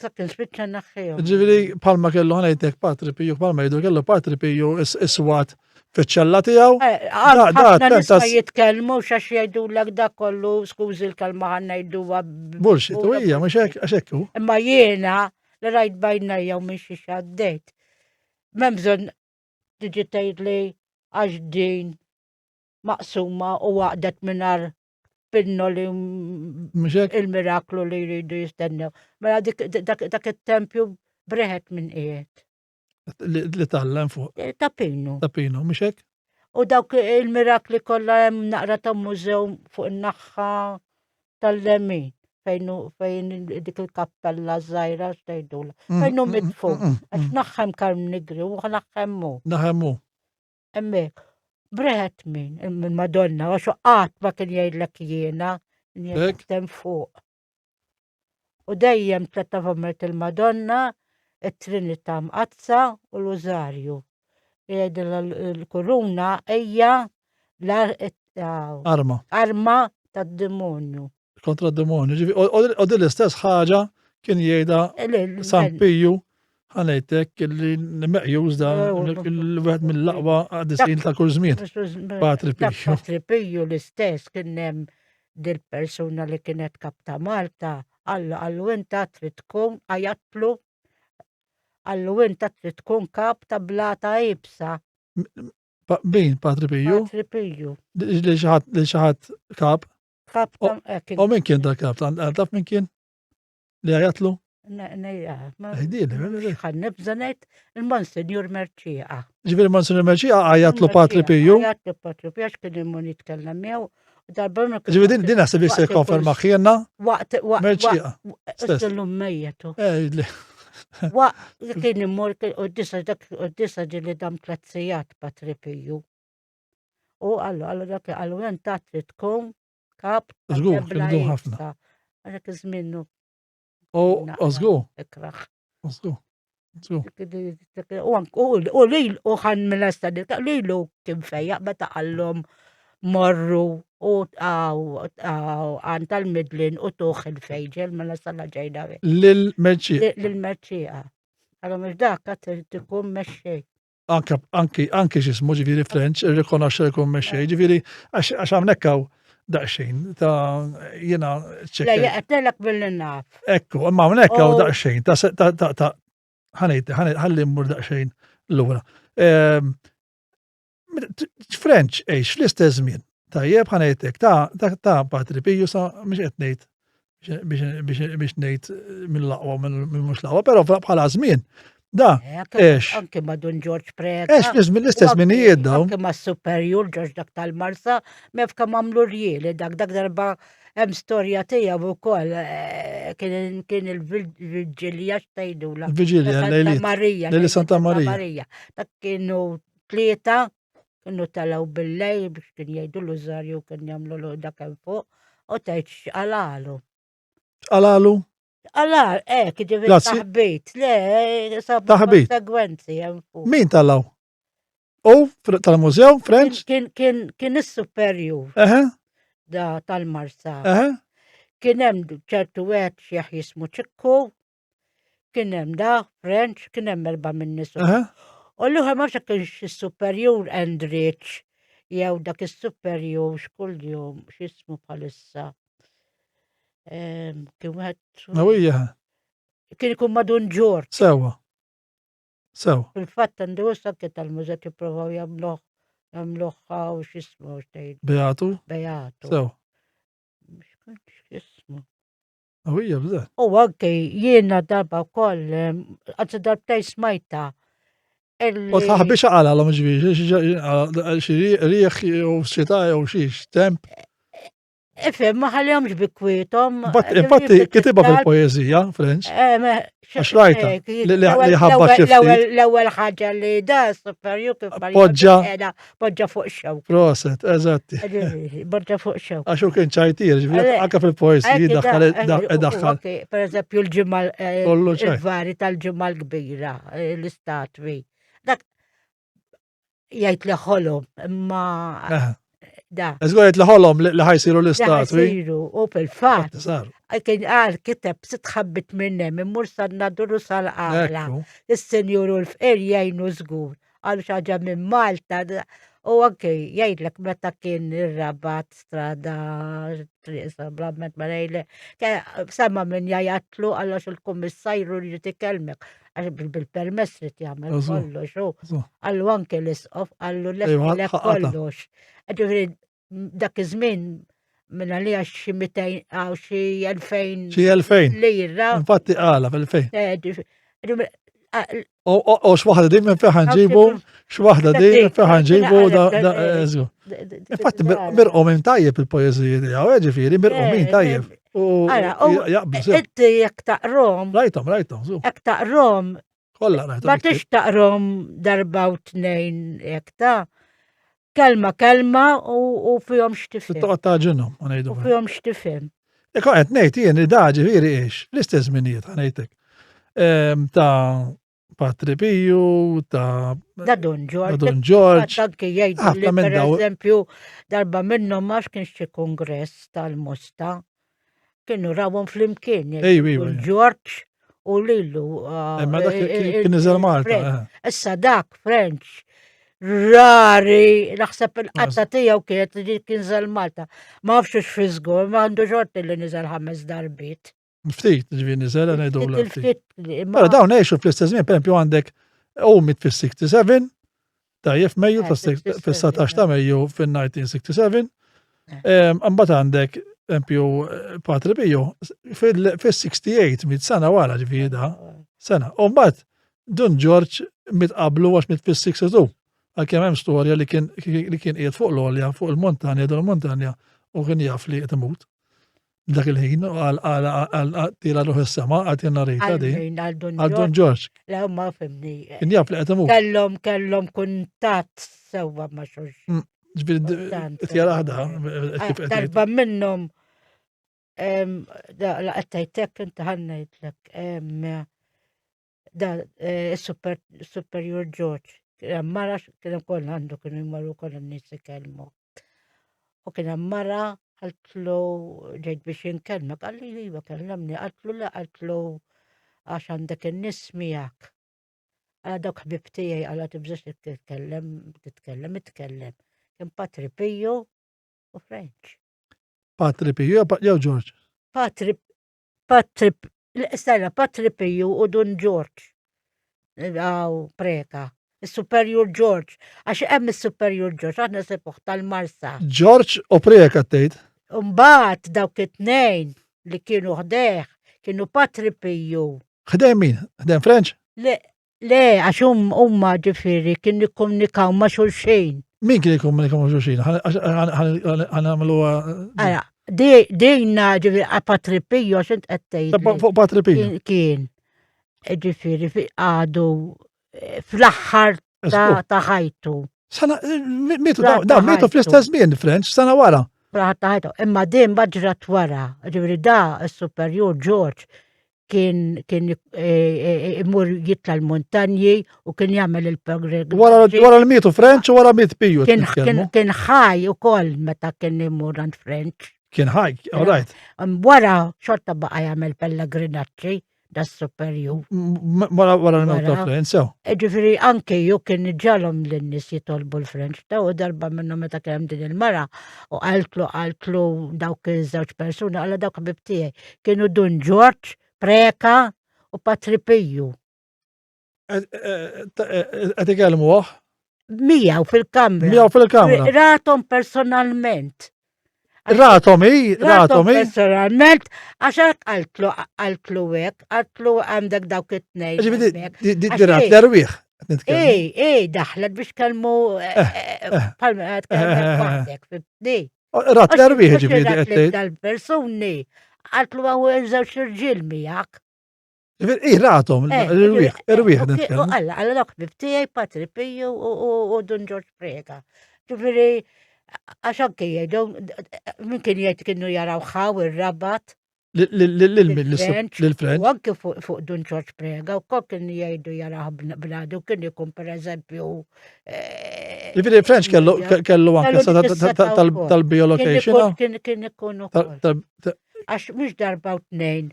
Sa kien spiċċa naħħihom. Ġifieri bħalma kellu ħanejtek Patri Piju, bħalma jgħidu kellu Patri Piju is-swat fiċ-ċella tiegħu. Eh, ħafna nies ma jitkellmu x'għax jgħidulek dak kollu, skużi l-kelma ħa ngħiduha. Bullshit, u hija mhux hekk għax hekk hu. Imma jiena li rajt bajnejja u minn xi għaddejt. M'hemm bżonn tiġi tgħidli għax din maqsuma u għaqdet mingħajr pinnoli il-miraklu li jridu jistennew. Mela dak it-tempju breħet minn qiegħed. Li tallem fuq. Eh, ta' Pinu. Ta' Pinu, mhux hekk? U dawk il-mirakli kollha hemm naqra ta' mużew fuq in-naħħa tal-lemin fejn fejn dik il-kappella żgħira x'tgħidulha. Mm, fejn hu mm, mm, mitfu. Għax naħħem Karm Nigri u naħħem hu. Naħem hu. Hemmhekk. Breħet min, il-Madonna, għax qatt ma kien jgħidlek jiena, jgħidlek fuq. U dejjem tletta fommet il-Madonna, it-Trinità Mqaddsa u l-Użarju. Jgħidilha l-kuruna hija l-arma. Arma tad-demonju. Kontra d-demonju. U din l-istess ħaġa kien jgħidha San Piju ħanejtek li meqjus da l-wieħed mill-aqwa qadisin ta' kull żmien. Patri Piju. Patri Piju l-istess kien hemm dil-persuna li kienet kap ta' Malta, qallu qallu inta trid tkun għajatlu qallu inta trid tkun kap ta' blata ibsa. Min, Patri Piju? Patri Piju. Li xaħat kap? Kap ta' eh, U min kien da kap? Taf min kien? Li għajatlu? Ħan nibżanet il-Monsinjur Merċieqa. Ġifieri Monsinjur Merċieqa għajatlu Patri Piju. Għajatlu Patri Piju għax kien imur jitkellem miegħu. Ġifieri din din naħseb li se jikkonferma ħjienna. Waqt waqt Merċieqa. Stess. mejjetu. Eh, Waqt kien imur u disa dak u disa ġieli dam tliet sigħat Patri Piju. U għallu għallu dak għallu int trid tkun Kap. Żgur, kien ħafna. Għalhekk iż-żmien U żgur. Ikraħ. Żgur. U li u ħan mill-esta lilu kien fejjaq meta qallhom morru u għan tal-midlin u tuħ il-fejġel mela sala ġejna. Lil-merċieqa. Lil-merċieqa. Għalhom mhux dak qed tikun mexxej. Anke anki anki x'ismu ġifieri French irrikonoxxa li jkun mexxej, ġifieri għax hawnhekk hawn daqsxejn ta' jiena ċekk. Le, qed billi naf. Ekku, imma hawnhekk hawn daqsxejn ta' ta' ta' ħanejt ħalli mmur daqsxejn lura. Ehm, French għex fl-istess żmien. Tajjeb ħanejtek ta' ta' Patri Piju sa mhux qed ngħid biex ngħid mill-aqwa minn mhux l-aqwa, però bħala żmien da għex. Eh, anke ma' Dun Ġorġ Preka. Għex fl-istess żminijiet dawn. Anke ma' Superjur Ġorġ dak tal-Marsa, mef kemm għamlu rjieli dak dak darba hemm storja tiegħu wkoll eh, kien kien il-Viġilja x'tgħidula. Viġilja, Santa Marija. Lejli Santa Marija. Dak kienu tlieta kienu telgħu bil-lejl biex kien jgħidu l-użarju kien jagħmlu l dak hemm fuq u tgħid x'qalalu. X'qalalu? X'qalal, hekk, ġifieri taħbit, le, sabu taħbit. Konsegwenzi hemm fuq. Min talaw? U tal-mużew, French? Kien kien kien is-superjur. Da tal-Marsa. Kien hemm ċertu wieħed xieħ jismu Ċikku, Kien hemm da, French, kien hemm erba' minn nies. U l-ieħor ma nafx kienx is-superjur Endrich jew dak is-superjur x'kuljum x'ismu bħalissa. Ehm, kien wieħed. Nawija. Kien ikun ma' Dun Ġorġ. Sewa. Sewa. Fil-fatt għandu issa anke tal-mużet jippruvaw jagħmluh jagħmluh u x'ismu x'tgħid. Beatu. Beatu. Sewa. X'ismu. U hija bżonn. U anke jiena darba wkoll, anzi darbtejn smajta. U tħaħbi xaqala l ġifieri, xi rieħ jew xita jew xiex temp. Ifhem, ma ħallihomx bi kwietom. Infatti kitibha fil-poeżija, French. Eh, Għax rajta li ħabba xi L-ewwel ħaġa li da superju kif poġġa poġġa fuq xew. Proset, eżatti. Poġġa fuq xew. Għax hu kien ċajtir, ġifieri anke fil-poeżiji daħħal daħħal. Per eżempju l-ġimgħa eh, il-vari tal-ġimgħa l-kbira, eh, l-istatwi. Dak jgħid li ħolom, imma da. Eżgur jgħid li ħolom li ħajsiru l-istatwi. Ħajsiru, u fil-fatt. Kien qal kiteb sitt ħabbit minn hemm immur san-Nadur u sal-Għamla. Is-senjur u l-fqir jgħinu żgur. Qalu xi ħaġa minn Malta u anke jgħidlek meta kien ir-Rabat strada triq sabrament ma ngħidlek. Sema minn jgħajatlu għal għax il-kummissajru jrid ikellmek għax bil-permess trid jagħmel kollox. Qallu anke l-isqof qallu lek kollox. Ġifieri dak iż-żmien minn għalija xi 200 għaw xi 2000. Xi 2000. Lira. Infatti għala fil-2000. Eh, u x'waħda din minn fejn ħanġibu, x'waħda din minn fejn ħanġibu da eżgu. Infatti mirqom tajjeb il-poeżiji tiegħu, eh, ġifieri mirqom eh, tajjeb. U jaqblu. Inti jekk taqrom. Rajtom, rajtom, Jekk taqrom Kollha rajtom. Ma tix taqrom darba u tnejn jekk ta' kelma kelma u fihom x'tifhem. Toqgħod taġinhom, ngħidu. U fihom x'tifhem. Ekk qed ngħid jien li da ġifieri ix, l-istess żminijiet ħanejtek. Ehm, ta' Patri Piju, ta' Da Don George. Da Don George. Anki jgħidu li per eżempju darba minnhom għax kien xi kongress tal-Mosta kienu rawhom flimkien. Don George u lilu. Ah, Imma dak eh, eh, kien niżel Malta. Eh. Issa dak French rari, naħseb il-qatta tiegħu kienet li kien żel Malta. Ma nafx fi żgur, ma għandu xorti li niżel ħames darbit. Ftit, ġifieri niżel ngħidu l ftit. Mela dawn għexu fl-istess żmien, pereżempju għandek u mit fis-67, tajjeb Mejju fis-19 ta' Mejju fin-1967, Imbagħad għandek empju Patri Pio fil-68 mit sena wara ġifieri da sena. U mbagħad Dun Ġorġ mit qablu għax mit fis-62. Għalkemm hemm storja li kien li kien qiegħed fuq l-għolja fuq il-montanja dun il-montanja u kien jaf li qed imut. Dak il-ħin għal għal tila ruħ is-sema għad jenna rejta di. Għal Dun Ġorġ. Le ma fimni. Kien jaf li qed imut. Kellhom kellhom kuntatt sewwa ma' xulxin. Mm. Ġifieri tjara ħda. Darba minnhom la qed tgħidlek inti ħannejtlek da eh, superior George kien hemm mara kien hemm kollha għandu kienu jmorru kollha n-nies ikellmu. U kien hemm mara qaltlu ġejt biex inkellmek, qalli iva kellemni, qaltlu le qaltlu għax għandek in-nies miegħek. Għala dawk ħbib tiegħi għala tibżax li titkellem, titkellem, itkellem. Kien Patri Piju u French. Patri Piju jew George? Patri Patri Stella, Patri Piju u Dun George. Għaw, preka. Il-Superior George. Għax hemm il-Superior George, aħna sepuħ tal-Marsa. George u preka tgħid. Mbagħad dawk it-tnejn li kienu ħdejh kienu Patri Piju Ħdejn min? Ħdejn French? Le, le, għax hum huma ġifieri kien jikkomunikaw ma' xulxin. Min kien jikkomunika ma' xulxin? Ħanamlu. Ara, din ġifieri a Patri Piju għax int qed tgħid. Fuq Patri Piju. Kien ġifieri għadu eh, fl-aħħar ta' ħajtu. Sena, mietu, da, mietu fl-istess żmien French, sena wara. Fl-aħħar ta' ħajtu. Imma din baġrat wara, ġifieri da s-superjur George kien kien eh, eh, imur jitla l-montanji u kien jagħmel il-progress. Wara wara l-mietu French u wara miet Piju. Kien kien kien ħaj ukoll meta kien imur għand French. Kien ħaj, all right. Wara xorta baqa' jagħmel pellegrinaġġi da superju. Wara wara l-mewt ta' French, sew. E, ġifieri anke ju kien ġalhom lin-nies jitolbu l-French ta' u darba minnhom meta kien hemm din il-mara u qaltlu qaltlu dawk iż-żewġ persuni qala dawk ħbib tiegħi kienu Dun Ġorġ, Preka u Patri Piju. Qed ikellmuh? Miegħu fil-kamra. Miegħu fil-kamra. Ratom personalment. Ratom hi, ratom hi. Personalment, għax hekk qaltlu qaltlu hekk, qaltlu għandek dawk it-tnejn. Ġifieri di rat l-erwieħ. Ej, ej, daħlet biex kelmu eh, eh, eh, palma tkellem waħdek, fibni. Rat l-erwieħ ġifieri qed tgħid. Dal-persuni qaltlu għaw żewġ irġiel miegħek. Ej, ratom, l-erwieħ, erwieħ nitkellmu. Alla, alla dawk ħbib tiegħi Patri Piju u Dun Ġorġ Preka. Ġifieri għax anke jgħidu min kien jgħid kienu jaraw ħaw ir-rabat. Lil-French. U anke fuq Dun Ġorġ Prega, u kol kien jgħidu jaraw bladu, kien ikun per eżempju. Eh, Ġifieri French kellu anke tal-biolocation. Kien ikun ukoll. Għax mhux darba u tnejn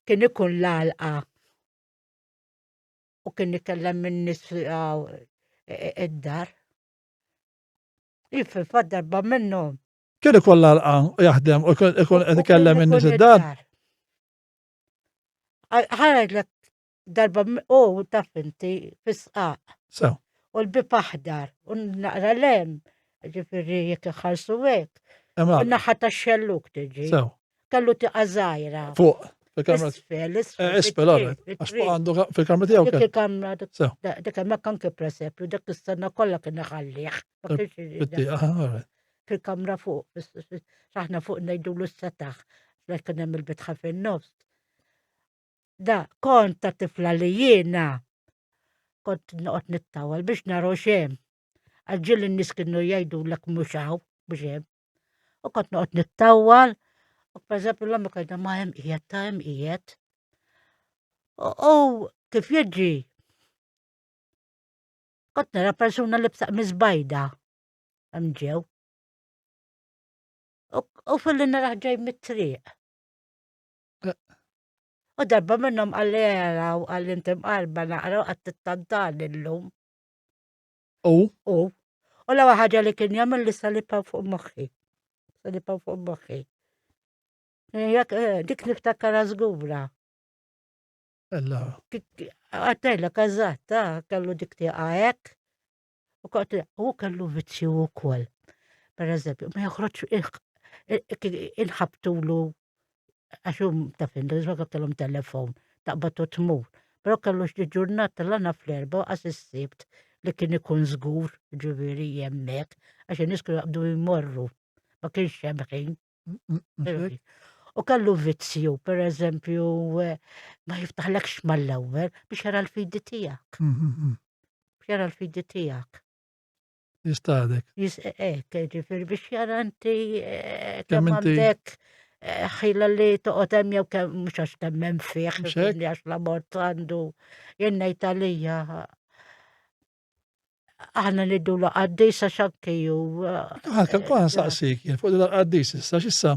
kien ikun l-għalqa u kien ikellem minn nies id-dar. Fil-fatt darba minnhom. Kien ikun l-għalqa u jaħdem u ikun qed ikellem minn nies id-dar. Ħareġlek darba u taf inti fis-sqaq. Sew. U l-bib aħdar u naqra lem, ġifieri jekk iħarsu hekk. U naħa tax-xelluk tiġi. Sew. Kellu tiqa' żgħira. Fuq. Fil-kamra. Isfel, isfel. Eh, isfel, għax fuq għandu fil-kamra tiegħu. Dik il-kamra, dik hemmhekk anke presepju, dik is-sena kollha kien iħallih. Fil-kamra fuq, aħna fuq ngħidulu s-setaħ, kien hemm il-bitħa fin-nofs. Da, kont ta' tifla li jiena kont noqgħod nittawal biex naraw x'hemm. Għax ġieli n-nies kienu jgħidulek mhux hawn, mhux hemm. U kont noqgħod nittawal, u pereżempju l-ommi kajda ma hemm qiegħed ta' hemm qiegħed. U kif jiġi kont nara persuna li bsaq miżbajda hemm ġew. U fil-li naraħ ġej mit-triq. U darba minnhom qalli jaraw qalli inti mqarba naqra u qed tittantani llum. U? U. U l-ewwel ħaġa li kien jagħmel li salipa fuq moħħi. Salipa fuq moħħi. Jekk eh, dik niftakara żgura. Ella. Għattajla eżatt, ah, kellu dik tieqa hekk. U kont u kellu vizzju wkoll. Per eżempju, ma joħroġ inħabtulu għax hu taf inti ma kellhom telefon taqbad u tmur. Però kellu xi ġurnata l-għana fl-erba' qas is-sibt li kien ikun żgur ġifieri hemmhekk għax in-nies kienu jaqbdu jmorru. Ma kienx hemm ħin. U kellu vizzju, per eżempju, eh, ma jiftaħlekx mal-ewwel biex jara l-fidi tiegħek. Mm-hmm. Biex jara l-fidi tiegħek. Jistadek. Jis eh, eh, ġifieri biex jara inti kemm għandek ħila li toqgħod hemm jew kemm mhux għax temmen fih, għax la mort għandu jien ngħid għalija aħna niddu la qaddis għax anki ju. Ħa eh, saqsik jien fuq dal-qaddis issa x'issa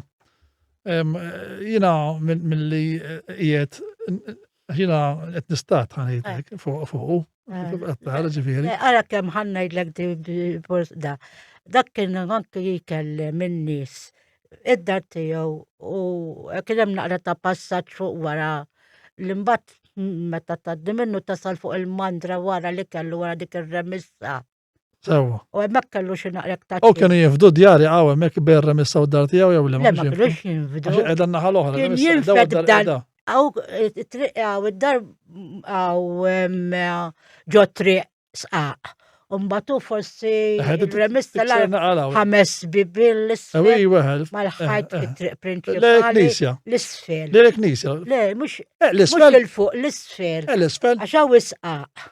jiena mill-li qiegħed jiena qed nistat ħanejtek eh. fuq fuq. Eh. Ġifieri. Ara kemm ħannajdlek da. Dak kien anki jkellem in-nies id-dar tiegħu u kien hemm naqra ta' passaġġ fuq wara li mbagħad meta tgħaddi minnu tasal fuq il-mandra wara li kellu wara dik ir-remissa. Sewa. U hemmhekk kellu xi naqra ta' U kienu jinfdu djari għaw hemmhekk bejn remissa u d-dar tiegħu jew le? Le ma kienux jinfdu. Għax qiegħda n-naħa l-oħra. Kien jinfed dan. Għaw it-triq għaw id-dar għaw ġo triq sqaq. Umbagħad hu forsi il-remissa l ħames bibien l-isfel. Mal-ħajt eh, eh. it-triq prinċipali. L-isfel. Le knisja. Le, mhux eh, l-isfel. Il-fuq, l-isfel. L-isfel. Għax hawn isqaq.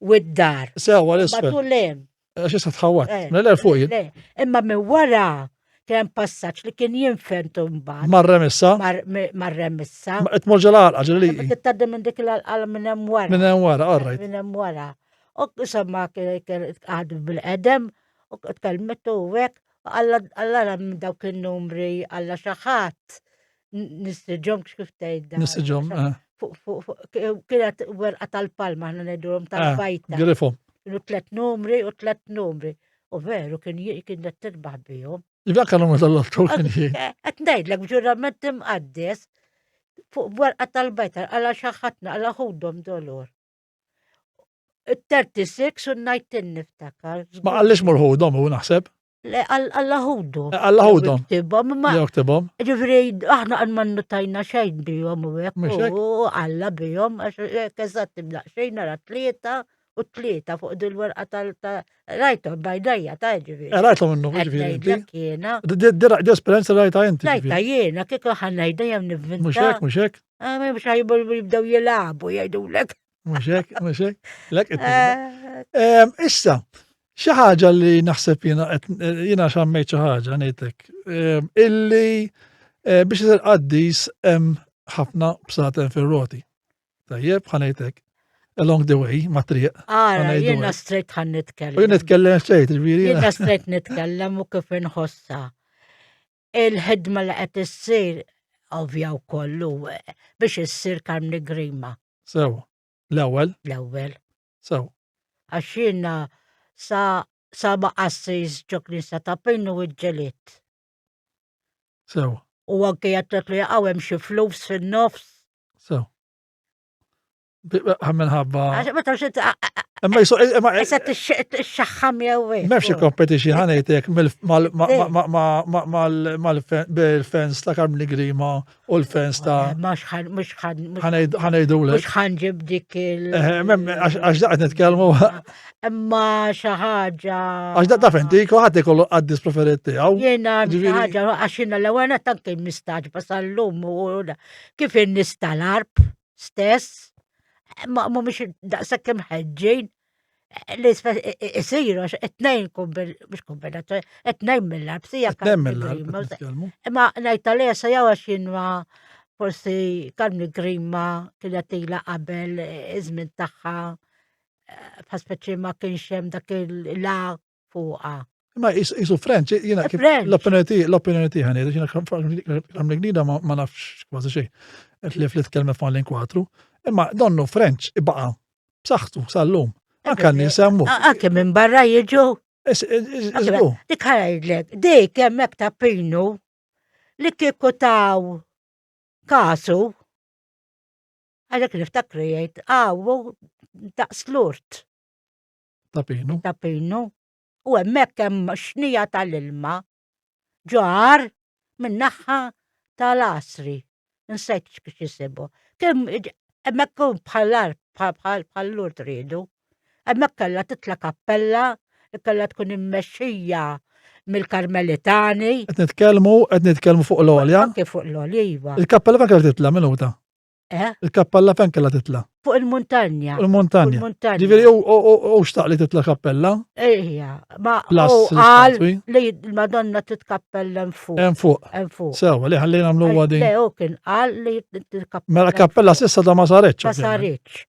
U d-dar. Sewa l-isfel. Batu lem. Għax issa tħawat. Mela l-fuq jien. Imma minn wara kien passaġġ li kien jinfent mbagħad. Mar-remissa? Mar-remissa. Qed morġa l-għalqa ġeli. Tgħaddi minn dik l-għalqa minn hemm wara. Minn hemm wara, all right. Minn hemm wara. U insomma għadu bil-qedem u tkellmet u hekk alla minn dawk in-numri alla xi ħadd nistiġhom kif tgħidha. Nistiġhom. Eh. Kienet werqa tal-palma ħna ngħidulhom eh, tal-bajta. Grifo. Kienu tlet numri u tlet numri. U veru kien kien qed tirbaħ bihom. Iva kellu numru tal-lottu kien jien. Eh, qed ngħidlek b'ġurament imqaddes fuq werqa tal-bajta għala xi ħadd għala ħudhom dolor. 36 u 19 niftakar. Ma għallix murħudhom u naħseb. Le, għalla ħudhom. Eh, għalla ħudhom. Ktibhom, ma. Jew ktibhom. Ġifieri aħna qatt ma nnotajna xejn bihom u hekk. U għalla bihom għax hekk eżatt imdaqsxejn nara tlieta u tlieta fuq dil-werqa tal rajthom bajdajja ta' ġifieri. Eh, rajthom minnu ġifieri. Jiena. Di esperjenza rajta inti. Rajta jiena kieku ħa ngħidha jew nivvinta. Mhux hekk, mhux hekk. Ah, mhux ħajbu jibdew jilagħbu jgħidulek. Mhux hekk, mhux hekk. Lek eh. Issa, xi ħaġa li naħseb jiena jiena xammejt xi ħaġa ngħidlek. Illi eh, biex isir qaddis hemm ħafna bsaten fir-roti. Tajjeb, ħanejtek. Along the way, ma triq. Ara, jiena straight ħan nitkellem. U jien nitkellem straight, ġifieri. Jiena straight nitkellem u kif inħossa. Il-ħidma li qed issir. Ovvja wkoll eh, biex issir Karmni Grima. Sew. L-ewwel. L-ewwel. Sew. Għax jiena sa sa ma qassis ġo knisa ta' Pinu iġġeliet. Sew. U anke jgħattet li jaqgħu hemm xi flus fin-nofs. Sew. Minħabba. Meta xi Imma jisu imma issa tixxaħħam jew hekk. M'hemmx competition ħanejtek mal-fans ta' Karmni Grima u l-fans ta' Mhux ħan mhux ħan ħanejdulek. Mhux ħanġib dik il. Għax daqt nitkellmu. Imma xi ħaġa. Għax daqt taf inti kulħadd ikollu qaddis preferit tiegħu. Jiena xi ħaġa għax jiena l-ewwel tant kien mistaġba sal-lum u kif in-nies tal-arb. stess, ma mhumiex daqshekk imħeġġin li isiru għax it-tnejn mhux kombinazzjoni, it-tnejn mill-arb sija. It-tnejn mill-arb. Imma ngħid għalija se jew għax jien ma forsi Karmi Grima kienet ilha qabel iż-żmien tagħha eh, bħal ma kienx hemm dak il-la fuqha. Ma jisu French, jena kif l-opinjoni tiegħi, l-opinjoni tiegħi ħanejda, jiena għamli gnida ma nafx kważi xejn. Li fli tkellmet ma' l-inkwatru. Imma donnu French ibaqa' b'saħħtu sal-lum. Anka nies hemmu. Anke minn barra jiġu. Dik ħajdlek, dik hemmhekk ta' pinu li kieku taw kasu għalhekk niftakru jgħid għawu daqs l-urt. Ta' pinu. Ta' pinu. U hemmhekk hemm xnija tal-ilma ġar min-naħa tal-Għasri. Nsejt kif jisibu. Kemm hemmhekk bħal bħal bħal tridu. Hemmhekk kellha titla' kappella li kellha tkun immexxija mill-Karmelitani. Qed nitkellmu, qed nitkellmu fuq l-għolja. Anke fuq l-għolja, iva. Il-kappella fejn kellha titla' minuta. Eh? Il-kappella fejn kellha titla'? Fuq il-muntanja. Fuq il-muntanja. Ġifieri u xtaq li titla' kappella? Ejja, ma u qal li l-Madonna titkappella hemm fuq. Hemm fuq. Hemm fuq. Sewa, li ħalli nagħmlu din. Le, u kien qal li titkappella. Mela kappella s'issa da ma saritx. Ma saritx.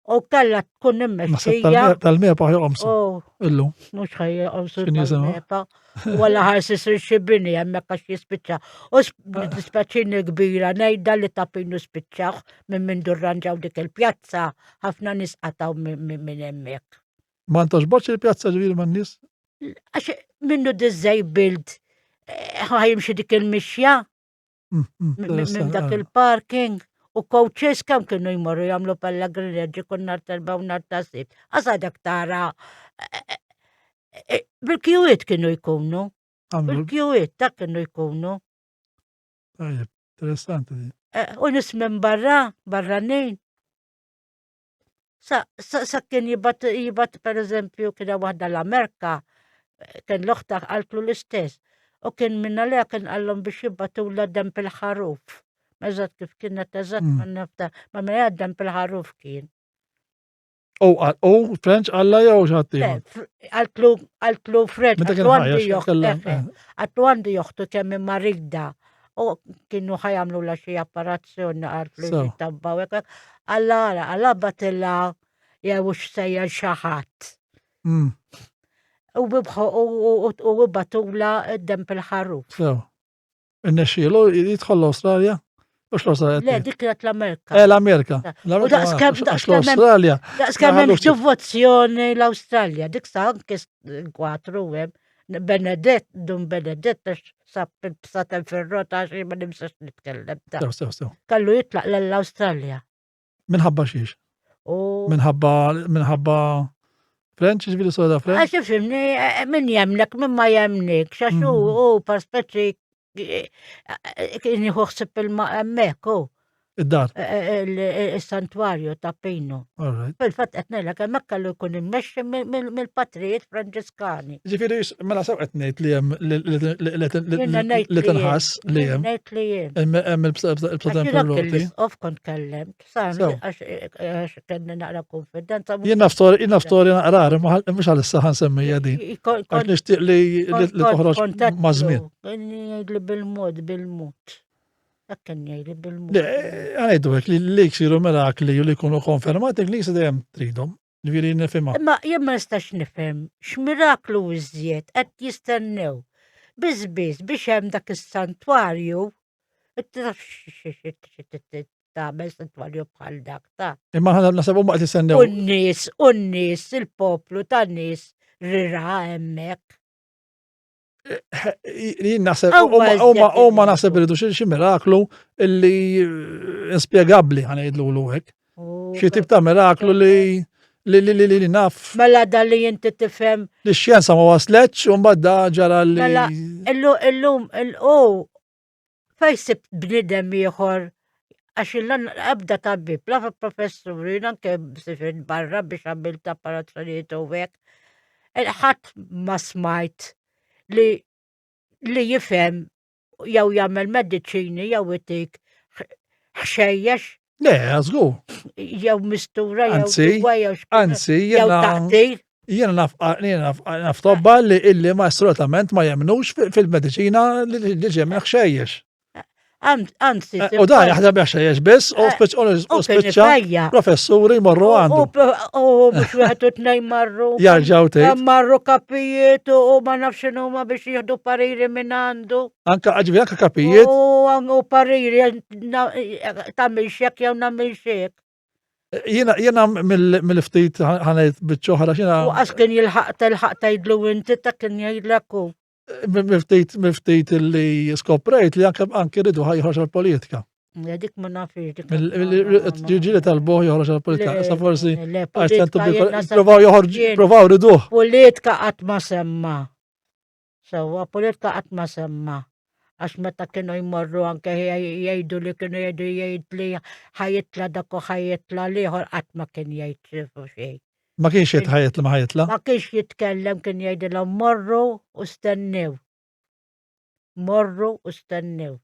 U kellha tkun immexxija. Tal-mepa ħjoqomsu. Oh. Illu. Mhux ħajjoqomsu tal-mepa. Wala ħarsi sir xi bini hemmhekk għax jispiċċa. U dispaċini kbira ngħidha li tapinu spiċċaw minn minn durranġaw dik il-pjazza ħafna nies qataw minn hemmhekk. Ma ntoġbotx il-pjazza ġifieri man-nies? Għax minnu disabled eh, ħajimxi dik il-mixja. Mm, mm, minn dak il-parking u coaches kemm kienu jmorru jagħmlu pellegrinaġġi kun nar terba u nar ta' sibt. Għasadek tara eh, eh, eh, bil-kjuwiet kienu jkunu. Bil-kjuwiet ta' kienu jkunu. Tajjeb, interessanti. U nis minn barra, barranin. Sa, sa, sa kien jibat, jibat per eżempju, kien hemm waħda l-Amerika, kien l-oħta qaltlu l-istess. U kien minna li kien qallhom biex jibbatula dem fil-ħaruf. Eżatt kif kienet eżatt mm. ma nafta, ma minna dem fil-ħaruf kien. U u French għalla jew xi Qaltlu qaltlu French. Qaltlu għandi joħtu. Qaltlu għandi joħtu kemm marida. U kienu ħajamlu la xi apparazzjoni għarflu xi tabba u hekk. Alla ara, alla batilla jew x'sejjer xi ħadd. Mm. U u batula d-dem fil-ħaruf. Irnexxielu jidħol l-Awstralja? Mhux l-Awstralja. Le, dik kienet l-Amerika. Eh, l-Amerika. U daqskemm l-Awstralja. Daqskemm hemm devozzjoni l-Awstralja, dik sa anke kwatru hemm. Benedett, dun Benedett, għax sab il-bsaten fil-rota għax ma nimsax nitkellem. Sew, sew, sew. Kallu jitlaq l-Awstralja. Minħabba xiex? Minħabba minħabba French, ġifieri soda French? Għax ifimni, eh, min jemlek, min ma jemlik, xax u mm. u par speċi eh, eh, kien jieħu ħsieb il-ma hemmhekk u. Id-dar. Il-santwarju ta' Pino. Fil-fatt qed ngħidlek hemmhekk kellu jkun immexxi mill-patrijiet Franġiskani. Ġifieri mela sew qed ngħid li hemm li tinħass li hemm. Ngħid li hemm. Hemm il-bsaten fil-roti. Off kont kellemt, għax kelli naqra konfidenza. Jien naf storja naqrar, mhux għalissa ħansemmija din. Għax nixtieq li toħroġ ma' żmien. Jgħidli bil-mod, bil-mod. Dak kien jgħidli bil-mod. Għajdu hekk li li jsiru mirakli u li jkunu konfermati li dejjem tridhom. Ġifieri nifhimha. Imma jien ma nistax nifhem x'miraklu iżjed qed jistennew. Biss biss biex hemm dak is-santwarju. Taf tagħmel sitwazzjoni bħal dak ta'. Imma ħana naħseb huma qed jistennew. U n-nies, u n-nies, il-poplu tan-nies rira hemmhekk. Jien naħseb huma naħseb iridu xi miraklu illi eh, inspjegabbli ħanejdlu l hekk. Xi tip ta' miraklu li li li li li naf. Mela dan li inti tifhem. Li x-xjenza ma wasletx u mbagħad da ġara li. Mela illum illum Fejn sibt bniedem ieħor għax il ebda tabib, la professur, jien anke sifirt barra biex għamilt apparazzjonijiet u hekk. Ħadd ma smajt li li jifhem jew jagħmel mediċini jew itik ħxejjex. Le, żgur. Jew mistura jew Anzi, jew anzi, jew taqtir. Jiena naf jiena naf naf tobba li illi ma assolutament ma jemnux fil-mediċina li ġej minn ħxejjex. Anzi, eh, u dan jaħdem ħxejjex biss u eh, spiċċa professuri jmorru għandu. U mhux wieħed u tnejn marru. Jarġgħu tgħid. Marru kapijiet u ma nafx x'inhuma biex jieħdu pariri minn għandu. Anka ġifieri anka kapijiet. U pariri tagħmel xek jew nagħmel xek. Jiena jiena mill-ftit ħanejt biċċoħra xina. U qas kien jilħaq telħaq tgħidlu inti ta' kien jgħidlek hu. Mill-ftit mill-ftit li skoprejt li anke anke ridu ħajħroġ għall-politika. Le dik ma nafx dik. Ġiġili tal-boħ joħroġ għall-politika. Issa forsi għax provaw joħorġ provaw riduh. Politika qatt ma semma. Sewwa, politika qatt ma semma. Għax meta kienu jmorru anke jgħidu li kienu jgħidu jgħid li ħajitla dak u ħajitla l-ieħor qatt ma kien jgħid xejn. Ma kienx jgħid ħajitla ma ħajitla? Ma kienx jitkellem kien jgħidilhom morru u stennew. Morru u stennew.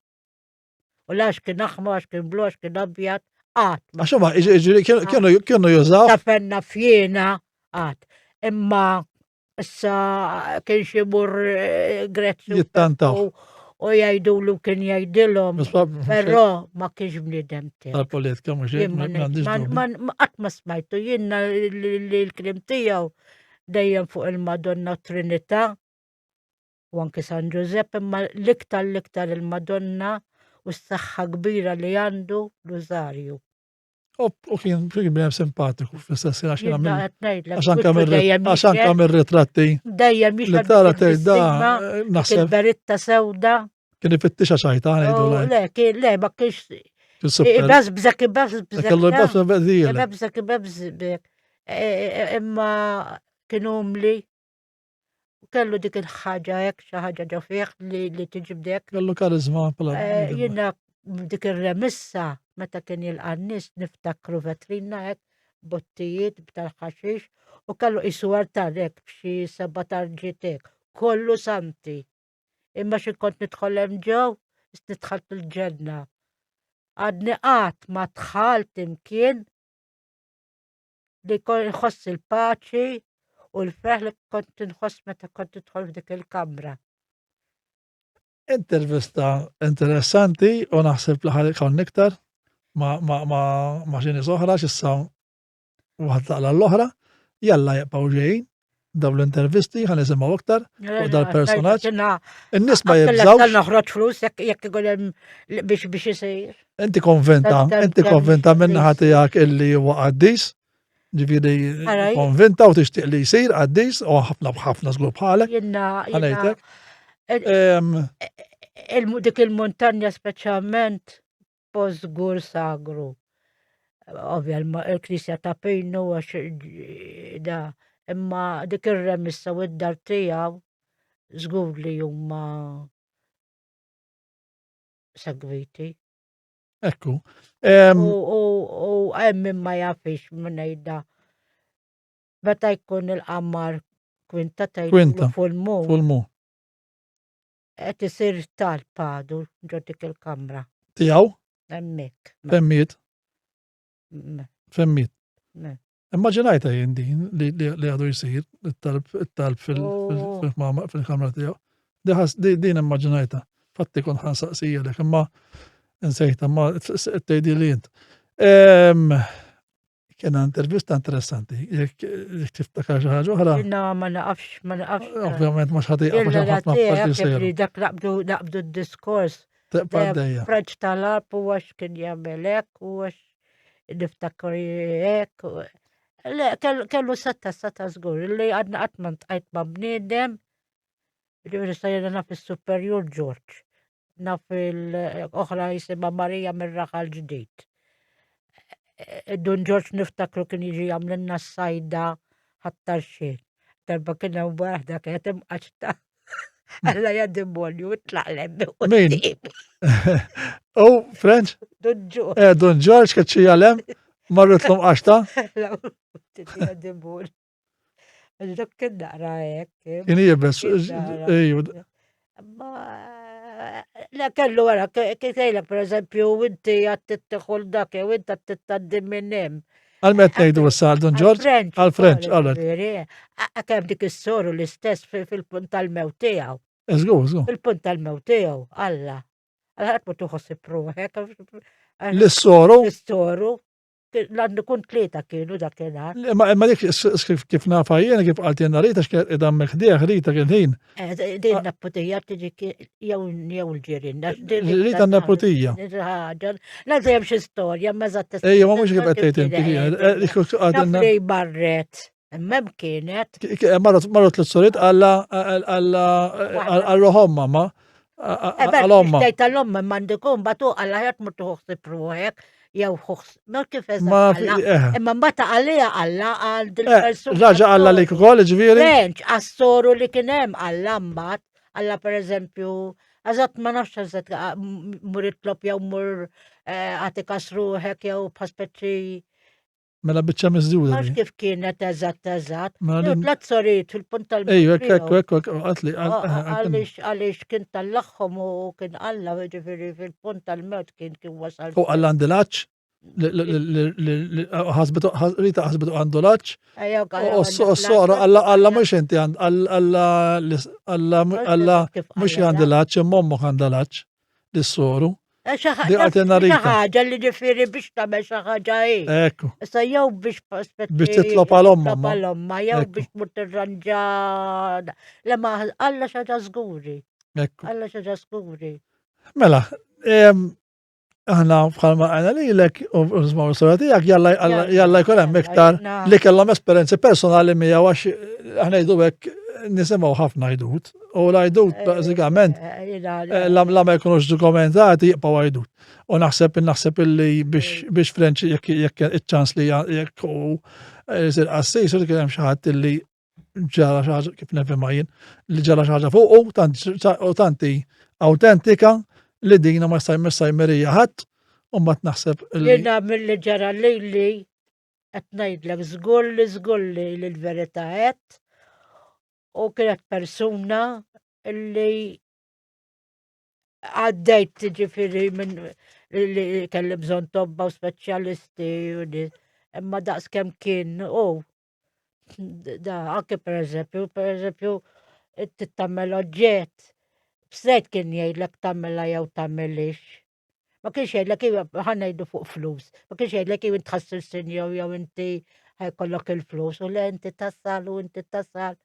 U lax kien aħmar, għax kien blu, għax kien abjad, qatt. Għax huma kienu kienu jużaw. Tafenna fjena qatt. Imma issa kien xi mur eh, Grezzi. Jittantaw. U jgħidulu kien jgħidilhom, però ma kienx bniedem tiegħek. Tal-politika mhux Qatt ma smajtu jiena li l-klim tiegħu dejjem fuq il-Madonna Trinità u anki San Ġużepp imma l-iktar l-iktar il-Madonna u s-saħħa kbira li għandu l-Użarju. U kien kien simpatiku fl-istess għax għax anke mir-ritratti. Dejjem li tara tgħid da naħseb. Il-beritta sewda. Kien ifittixha ċajta ngħidu le. Le, kien le ma kienx. Ibazbżek, ibazbżek. Kellu ibazbżek. Ibazbżek, ibazbżek. E, e, e, imma kien umli. Kellu dik il-ħaġa hekk, xi ħaġa ġo fih li, li tiġbdek. Kellu karizma bħala. Eh, jiena dik ir-remissa meta kien jilqa' n-nies niftakru vetrina hekk bottijiet tal-ħaxix u kellu qisu altar hekk b'xi seba' tarġiet hekk, kollu santi. Imma xi kont nidħol hemm ġew, nidħol fil-ġenna. Għadni qatt ma dħalt imkien li nħoss il-paċi u l-ferħ li kont inħoss meta kont tidħol f'dik il-kamra. Intervista interessanti u naħseb li ħalli kon iktar ma, ma, ma, ma xi nies oħra x'issa waħda taqla l-oħra. Jalla jibqgħu ġejjin dawn l-intervisti ħan nisimgħu aktar fuq dal-personaġġ. In-nies ma jibżgħux. Noħroġ flus jekk ikun hemm biex biex isir. Inti konvinta, inti konvinta minn naħa tiegħek illi huwa qaddis, ġifieri konvinta u tixtieq li jsir qaddis u ħafna b'ħafna żgur bħalek. Jiena dik il-muntanja speċjalment post żgur sagru. Ovvja, il-Knisja ta' Pinu għax da, imma dik ir-remissa u d-dar tiegħu żgur li huma segwiti. Ekku. U hemm min ma jafix minn ngħidha. Meta jkun il-qamar kwinta tgħid full moon. Full moon. Qed isir talb għadu ġo dik il-kamra. Tiegħu? Hemmhekk. Femmiet. Femmiet. Immaġinajta jien din li għadu jsir it-talb fil-kamra tiegħu. Din immaġinajta. Fatti kont ħansaqsija lek imma nsejta ma tgħidi li int. Kena intervista interessanti, jekk tiftakar xi ħaġa oħra. Jiena ma naqafx, ma naqafx. Ovvjament mhux ħati għax ħafna affarijiet Dak naqbdu naqbdu d-diskors. Tibqa' għaddejja. French tal-arp u għax kien jagħmel hekk u għax niftakar hekk. Le, kellu setta setta żgur li għadna qatt ma ntqajt ma' bniedem. Ġifieri sa jiena naf is-Superjur Ġorġ. Naf il-oħra jisimha Marija mir-Raħal Ġdid. Dun Ġorġ niftakru kien jiġi jagħmlilna s-sajda ħat-tarxien. Darba kien hemm waħda kienet imqaċta. Alla ja demonju, itlaq lemmi. Min? Oh, French? Dun Ġorġ. Eh, Dun Ġorġ keċċija lem, marritlhom qaxta. Ja demonju. Dak kien naqra hekk. Kien jibes, ejju. Ma le kellu wara, kif per eżempju, inti għad tittieħu dak jew inti għad tittaddi minn hemm. Għal met ngħidu issa għal Don Ġorġ? Għal French, għal. Kemm dik is-soru l-istess fil-punt tal-mewt tiegħu. Eżgu, eżgu. Fil-punt tal-mewt tiegħu, Alla. Alla qatt ma tuħossib ruħek. L-soru? L-soru. L-għandu kun tlieta kienu dakinhar. Imma dik kif nafa jiena kif qalt jiena Rita x'kienet qiegħda hemmhekk ħdejh Rita kien ħin. Eh, din naputija tiġi jew jew l-ġirien. Rita naputija. Ħaġa. La dejjem xi storja ma eżatt. Ejja, ma mhux kif qed tgħid inti. Eh, eh, barret. Hemm kienet. Marrot l-sorit għalla għalla għall-omma ma. Għall-omma. Tgħid tal-omma m'għandikum batu għalla ħed mur tuħsib ruħek jew ħuħs. kif eżatt. Imma mbagħad għalija għalla għal dil-persuna. Raġa għalla li ukoll ġifieri. French għas-soru li kien hemm għalla mbagħad għalla pereżempju Eżatt ma nafx eżatt mur itlob jew mur eh, għati kasruħek jew bħaspeċi Mela biċċa miżjuda. Mhux kif kienet eżatt eżatt. Mela Tlet sorijiet fil-punt tal Ejju, hekk hekk hekk hekk qatli. Għaliex għaliex kien tal-laħħom u kien Alla ġifieri fil-punt tal-mewt kien kien wasal. U Alla għandi l-għatx? Ħasbitu Rita ħasbitu għandu l-għatx. U s-sora Alla Alla mhux inti Alla Alla Alla mhux għandi l-għatx imma ommok għandha l-għatx lis-soru. Eh, xi ħaġa li ġifieri biex tagħmel xi ħaġa hi. Ekku. Issa jew biex biex titlob għal omma. Għal omma jew biex tmur tirranġa. Le ma alla xi ħaġa żguri. Ekku. Alla xi ħaġa żguri. Mela, aħna bħalma għana lilek u nismaw l-istorja tiegħek jalla jalla jkun hemm iktar li kellhom esperjenzi personali miegħu għax aħna jgħidu hekk nisimgħu ħafna għajdut u l-għajdut eh, bażikament eh, eh, la ma jkunux dokumentati jibqgħu għajdut. U naħseb naħseb illi biex French jekk iċ-ċans li jekk u jsir qassis kien hemm xi ħadd illi ġara xi ħaġa kif nifhimha jien li ġara xi ħaġa fuqu u tanti awtentika li dina ma jista' jmerija ħadd u mbagħad naħseb li. Jiena milli ġara lili qed ngħidlek żgur li żgur li l-verità qed u kienet persuna li għaddejt ġifiri minn li kelli bżonn tobba u speċjalisti u imma daqs kemm kien u Da, anke per eżempju, per eżempju, inti tagħmel oġġett, b'sejt kien jgħidlek tagħmilha jew tagħmilix. Ma kienx jgħidlek iva ħa ngħidu fuq flus, ma kienx jgħidlek iva tħassir sinjew jew inti ħajkollok il-flus u le inti tasal u inti tasal.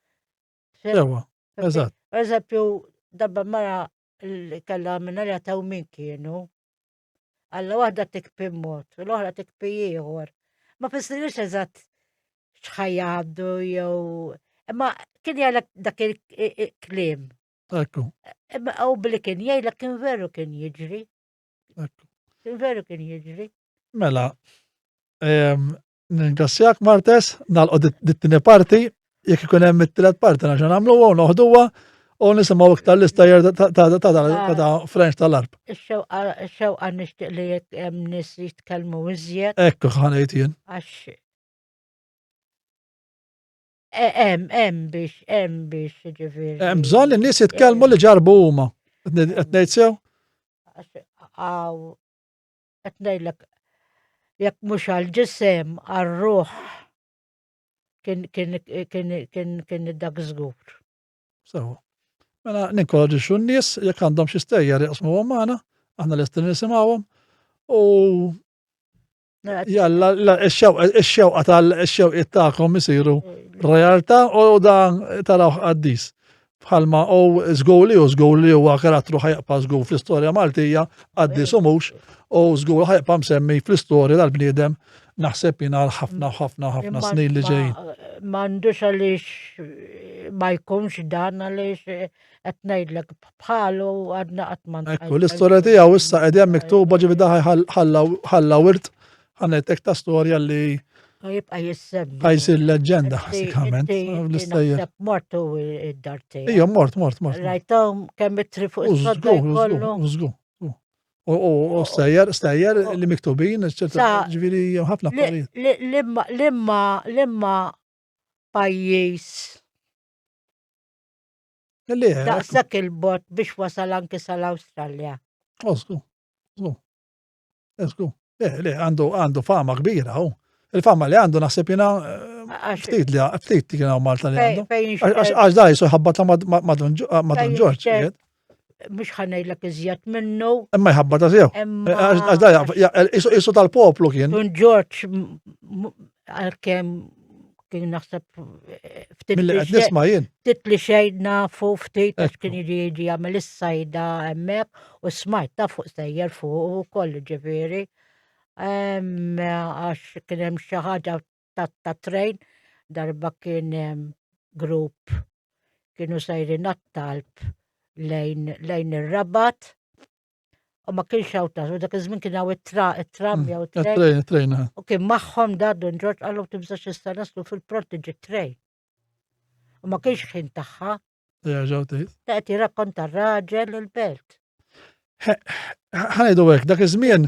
Ewa, eżatt. Per eżempju, darba mara li kellha minn għalja taw min kienu. Alla waħda tikpi mod, u l-oħra tikpi ieħor. Ma fissirx eżatt x'ħajja għaddu jew imma kien jgħidlek dak il-kliem. Ekku. Imma u billi kien jgħidlek kien veru kien jiġri. Ekku. Kien veru kien jiġri. Mela, Ningrazzjak Martes, nagħlqu dit-tieni parti, jekk ikun hemm it-tielet parti nerġa' nagħmluha u noħduha u nisimgħu iktar l-istejjer ta' French tal-arb. Ix-xewqa nixtieq li jekk hemm nies jitkellmu iżjed. Ekku ħanejt jien. Għax e, hemm hemm biex hemm biex ġifieri. Hemm bżonn li n-nies jitkellmu li ġarbu huma. Qed ngħid sew? Għax Qed ngħidlek jekk mhux għall-ġisem għar-ruħ kien kien kien kien kien dak żgur. Sewa. Mela ninkoraġixxu n-nies jekk għandhom xi stejjer jaqsmuhom magħna, aħna lesti nisimgħuhom u jalla ix-xewqa tal-xewqiet tagħkom isiru realtà u dan tarawh qaddis. Bħalma u żgur li u żgur li huwa karattru ħajqpa żgur fl-istorja Maltija, qaddis u mhux, u żgur ħajqpa msemmi fl-istorja tal-bniedem naħseb jiena għal ħafna ħafna ħafna snin li ġejjin. M'għandux għaliex ma jkunx dan għaliex qed ngħidlek bħalu għadna qatt ma. Ekku, l-istorja tiegħu issa qed hemm miktuba ġifi daħ ħalla wirt ħanetek ta' storja li Jibqa' jissemmi. Ħajsir leġġenda, basikament. L-istejjer. Mort u id-dar tiegħu. Ija, mort, mort, mort. Rajthom kemm itri fuq is-sodda kollu. Żgur, U stejjer, stejjer li miktubin, ġifieri ħafna affarijiet. Limma, limma pajjiż. Daqshekk il-bot biex wasal anki sal-Awstralja. Żgur, żgur. Esku, le, le, għandu għandu fama kbira u. Il-fama li għandu naħseb jina eh, ftit li ftit li kien hawn Malta li għandu. Għax da jisu ħabbata ma' Don Ġorġ. Mhux ħanejlek iżjed minnu. Imma jħabbata sew. Għax da jisu tal-poplu kien. Don Ġorġ għalkemm kien naħseb eh, ftit. Mill qed nisma' jien. Ftit li xejn nafu ftit għax kien jiġi jiġi jagħmel is-sajda hemmhekk u smajt ta' fuq sejjer fuq ukoll ġifieri. Għax kien hemm xi ħaġa ta' trejn darba kien hemm grupp kienu sejrin għat-talb lejn lejn ir-Rabat U ma kienx hawn tas, u dak iż-żmien kien hawn it-tram mm, jew it-trejn. It-trejn, U kien magħhom da Dun Ġorġ qallu tibżax issa naslu fil-pront tiġi t-trejn. U ma kienx ħin tagħha. Jerġgħu tgħid. Ta' qed jirrakkonta r-raġel il-belt. Ħanejdu hekk, dak iż-żmien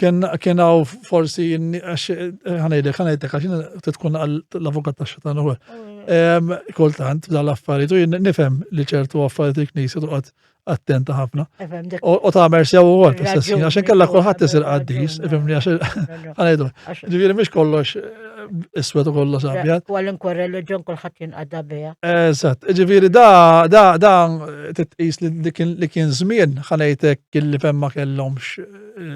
kien kien hawn forsi ħanejdek ħanejdek għax tkun l-avukat tax-xitan ukoll. Mm. Kultant f'dan l-affarijiet u jien nifhem li ċertu affarijiet il-Knisja toqgħod attenta ħafna. U tagħmel sew ukoll fl-istess ħin għax inkella kulħadd isir qaddis, ifhimni għax ħanejdu. Ġifieri mhix kollox eh, iswed u kollox abjad. Kwalunkwe reliġjon kulħadd jinqada biha. Eżatt, ġifieri da da da titqis li kien żmien ħanejtek illi fejn ma kellhomx eh,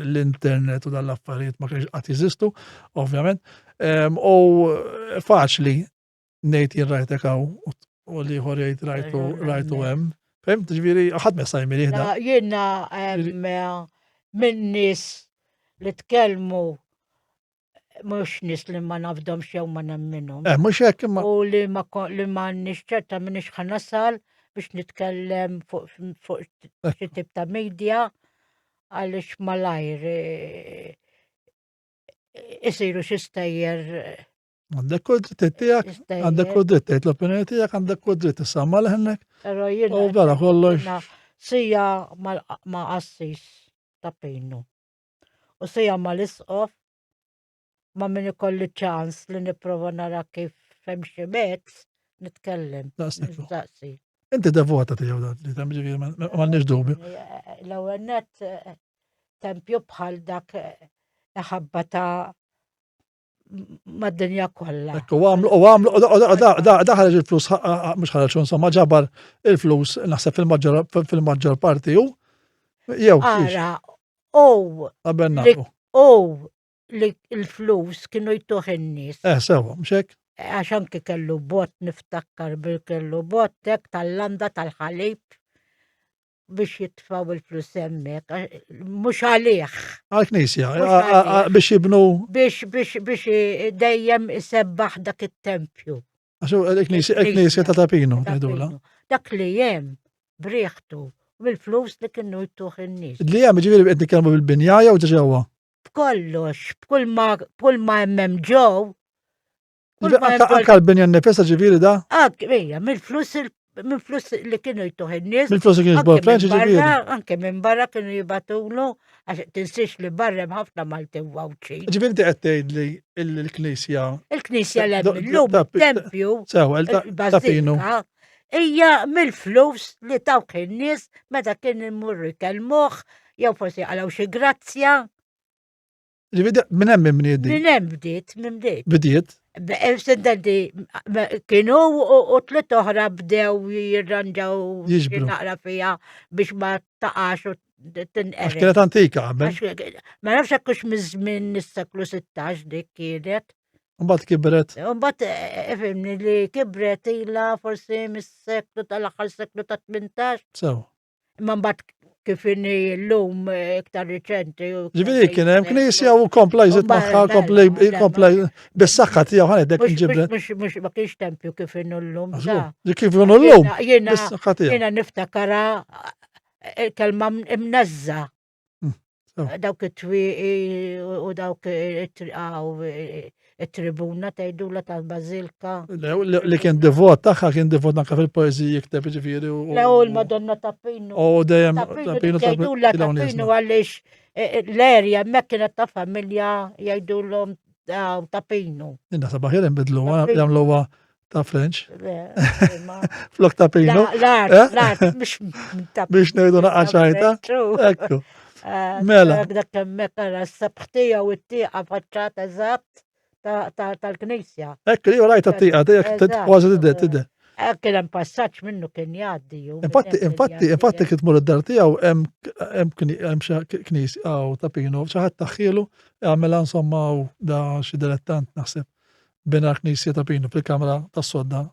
l-internet u dal-affarijiet ma kienx qatt jeżistu, ovvjament. U faċli ngħid jien rajtek hawn u l-ieħor jgħid rajtu rajtu hemm. Fehmt, ġifieri ħadd ma jista' jmir jieħda. Jiena minn nies li tkellmu mhux nies li ma nafdomx jew ma nemminhom. Eh, mhux hekk imma. U li ma li ma ċerta minix ħanasal biex nitkellem fuq fuq xi tip ta' media għaliex malajr eh, isiru xi stejjer Għandek kull dritt tiegħek, għandek kull dritt tgħid l-opinjoni tiegħek, għandek kull dritt issamma leħnek. Però jiena. U vera kollox. Sija ma' qassis ta' Pinu. U sija ma' l-isqof ma' min ikolli ċans li nipprova nara kif hemm xi mezz nitkellem. Daqsi. Inti devota tiegħu dan li hemm ġifieri m'għandniex dubju. Eh, l-ewwel net eh, tempju bħal dak eh, ħabba ta' mad-dinja kollha. Ekku, għamlu, u għamlu, da ħareġ il-flus, mhux ħareġ, insomma, ġabar il-flus, naħseb fil-maġġor parti u jew. Ara, u. Qabel nafu. U li l-flus kienu jtuħ in-nies. Eh, sewa, mhux hekk? Għax anki kellu bot niftakkar bil kellu bot hekk tal-landa tal-ħalib biex jitfaw il-flus hemmhekk, mhux għalih. Għal-knisja, biex jibnu. Biex biex biex dejjem isebbaħ dak it-tempju. Għax il-knisja ta' Tapino, tgħidula. Dak li hemm briħtu mill-flus li kienu jtuħ in-nies. Li hemm ġifieri qed nitkellmu bil-binja jew ġewwa? B'kollox, b'kull ma b'kull ma hemm ġew Anka l-binja n-nifisa ġifiri da? Anke, ija, mill-flus mill-flus li kienu jtuħ in-nies. Mill-flus li kienu jtuħ French ġifiri. Anke minn barra kienu jibatulu, għax tinsiex li barra hemm ħafna Malti u Għawdxin. Ġifiri inti qed tgħid li l-Knisja. Il-Knisja l illum tempju. Sew, il-Tapinu. Hija mill-flus li tawk in-nies meta kien imurru jkellmuh, jew forsi għalaw xi grazzja. Ġifieri minn hemm minn Minn hemm bdiet, minn bdiet. Bdiet. Sintendi kienu u tliet oħra bdew jirranġaw naqra fija biex ma taqax u tinqered. Għax kienet antika qabel. Ma nafx hekk hux miż-żmien is-seklu 16 dik kienet. Mbagħad kibret. Mbagħad eh, ifhimni li kibret ilha forsi mis-seklu tal-aħħar seklu ta' 18. Sew. Imma mbagħad kif inni llum eh, iktar riċenti. Ġifieri kien hemm knisja u kompla jżid magħha, kompla kompla bis-saħħa tiegħu ħanedek inġibret. Mhux mhux ma kienx tempju kif innu llum. Kif innu llum. Jiena jiena niftakara eh, kelma imneżża. Hmm. Dawk it-twieqi u dawk it-tribuna tgħidula tal-Bażilka. Li kien devot tagħha kien devot anke fil-poeżiji jikteb ġifieri. Le u l-Madonna ta' Pinu. U dejjem ta' Pinu tgħidula ta' Pinu għaliex e, e, l-erja hemmhekk kienet ta' familja jgħidulhom ta' Pinu. Inna sabaħ jien bidlu jagħmluha ta' French. Flok ta' Pino. L-art, eh? l-art, mux ta' Biex nejdu naqqa ċajta. Ekku. Eh, mela. Dak hemmhekk ara s-sabħtija u t-tieqa faċċata eżatt tal-knisja. Ekku, li rajta t-tieqa, dejja kważi tidde, tidde. Eh, kien hemm passaġġ minnu kien jgħaddi. Infatti, infatti, infatti kif tmur id-dar tiegħu hemm hemm xi knisja u ta' Pino, xi ħadd taħħielu għamilha insomma u da xi dilettant naħseb. Bena l-knisja ta' Pinu fil-kamra tas-sodda.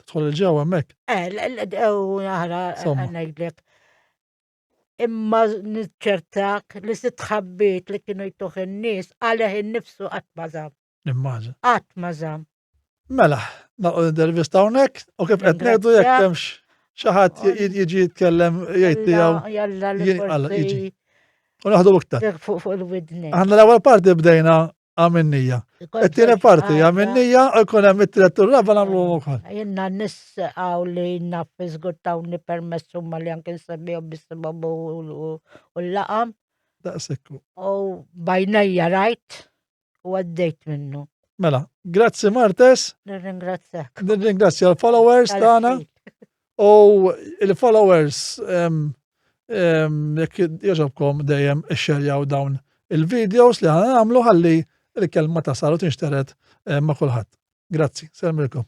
Tidħol il-ġewwa hemmhekk. Eh, u aħra ngħidlek. Imma niċċertak li se tħabbit li kienu jtuħ in-nies għalih innifsu qatt ma żamm. Nimmaġina. Qatt ma żamm. Mela, nagħqu l-intervista hawnhekk u kif qed ngħidu jekk hemmx xi ħadd jiġi jitkellem jgħid tiegħu. Jalla li jiġi. U naħdu iktar. Fuq il-widni. Aħna l-ewwel parti bdejna għaminnija. It-tieni parti għaminnija u jkun hemm it-tielet u r-raba' nagħmluhom ukoll. Jenna nis għaw li naf żgur tawni permess huma li anke nsemmihom bisimhom u l-laqam. Daqshekk. U bajnejja rajt u għaddejt minnu. Mela, grazzi Martes. Nirringrazzjak. Nirringrazzja l-followers tagħna. U il-followers jekk jogħġobkom dejjem ixxerjaw dawn il-videos li ħana nagħmlu ħalli il-kelma tasal u tinxtered ma' kulħadd. Grazzi, selmilkom.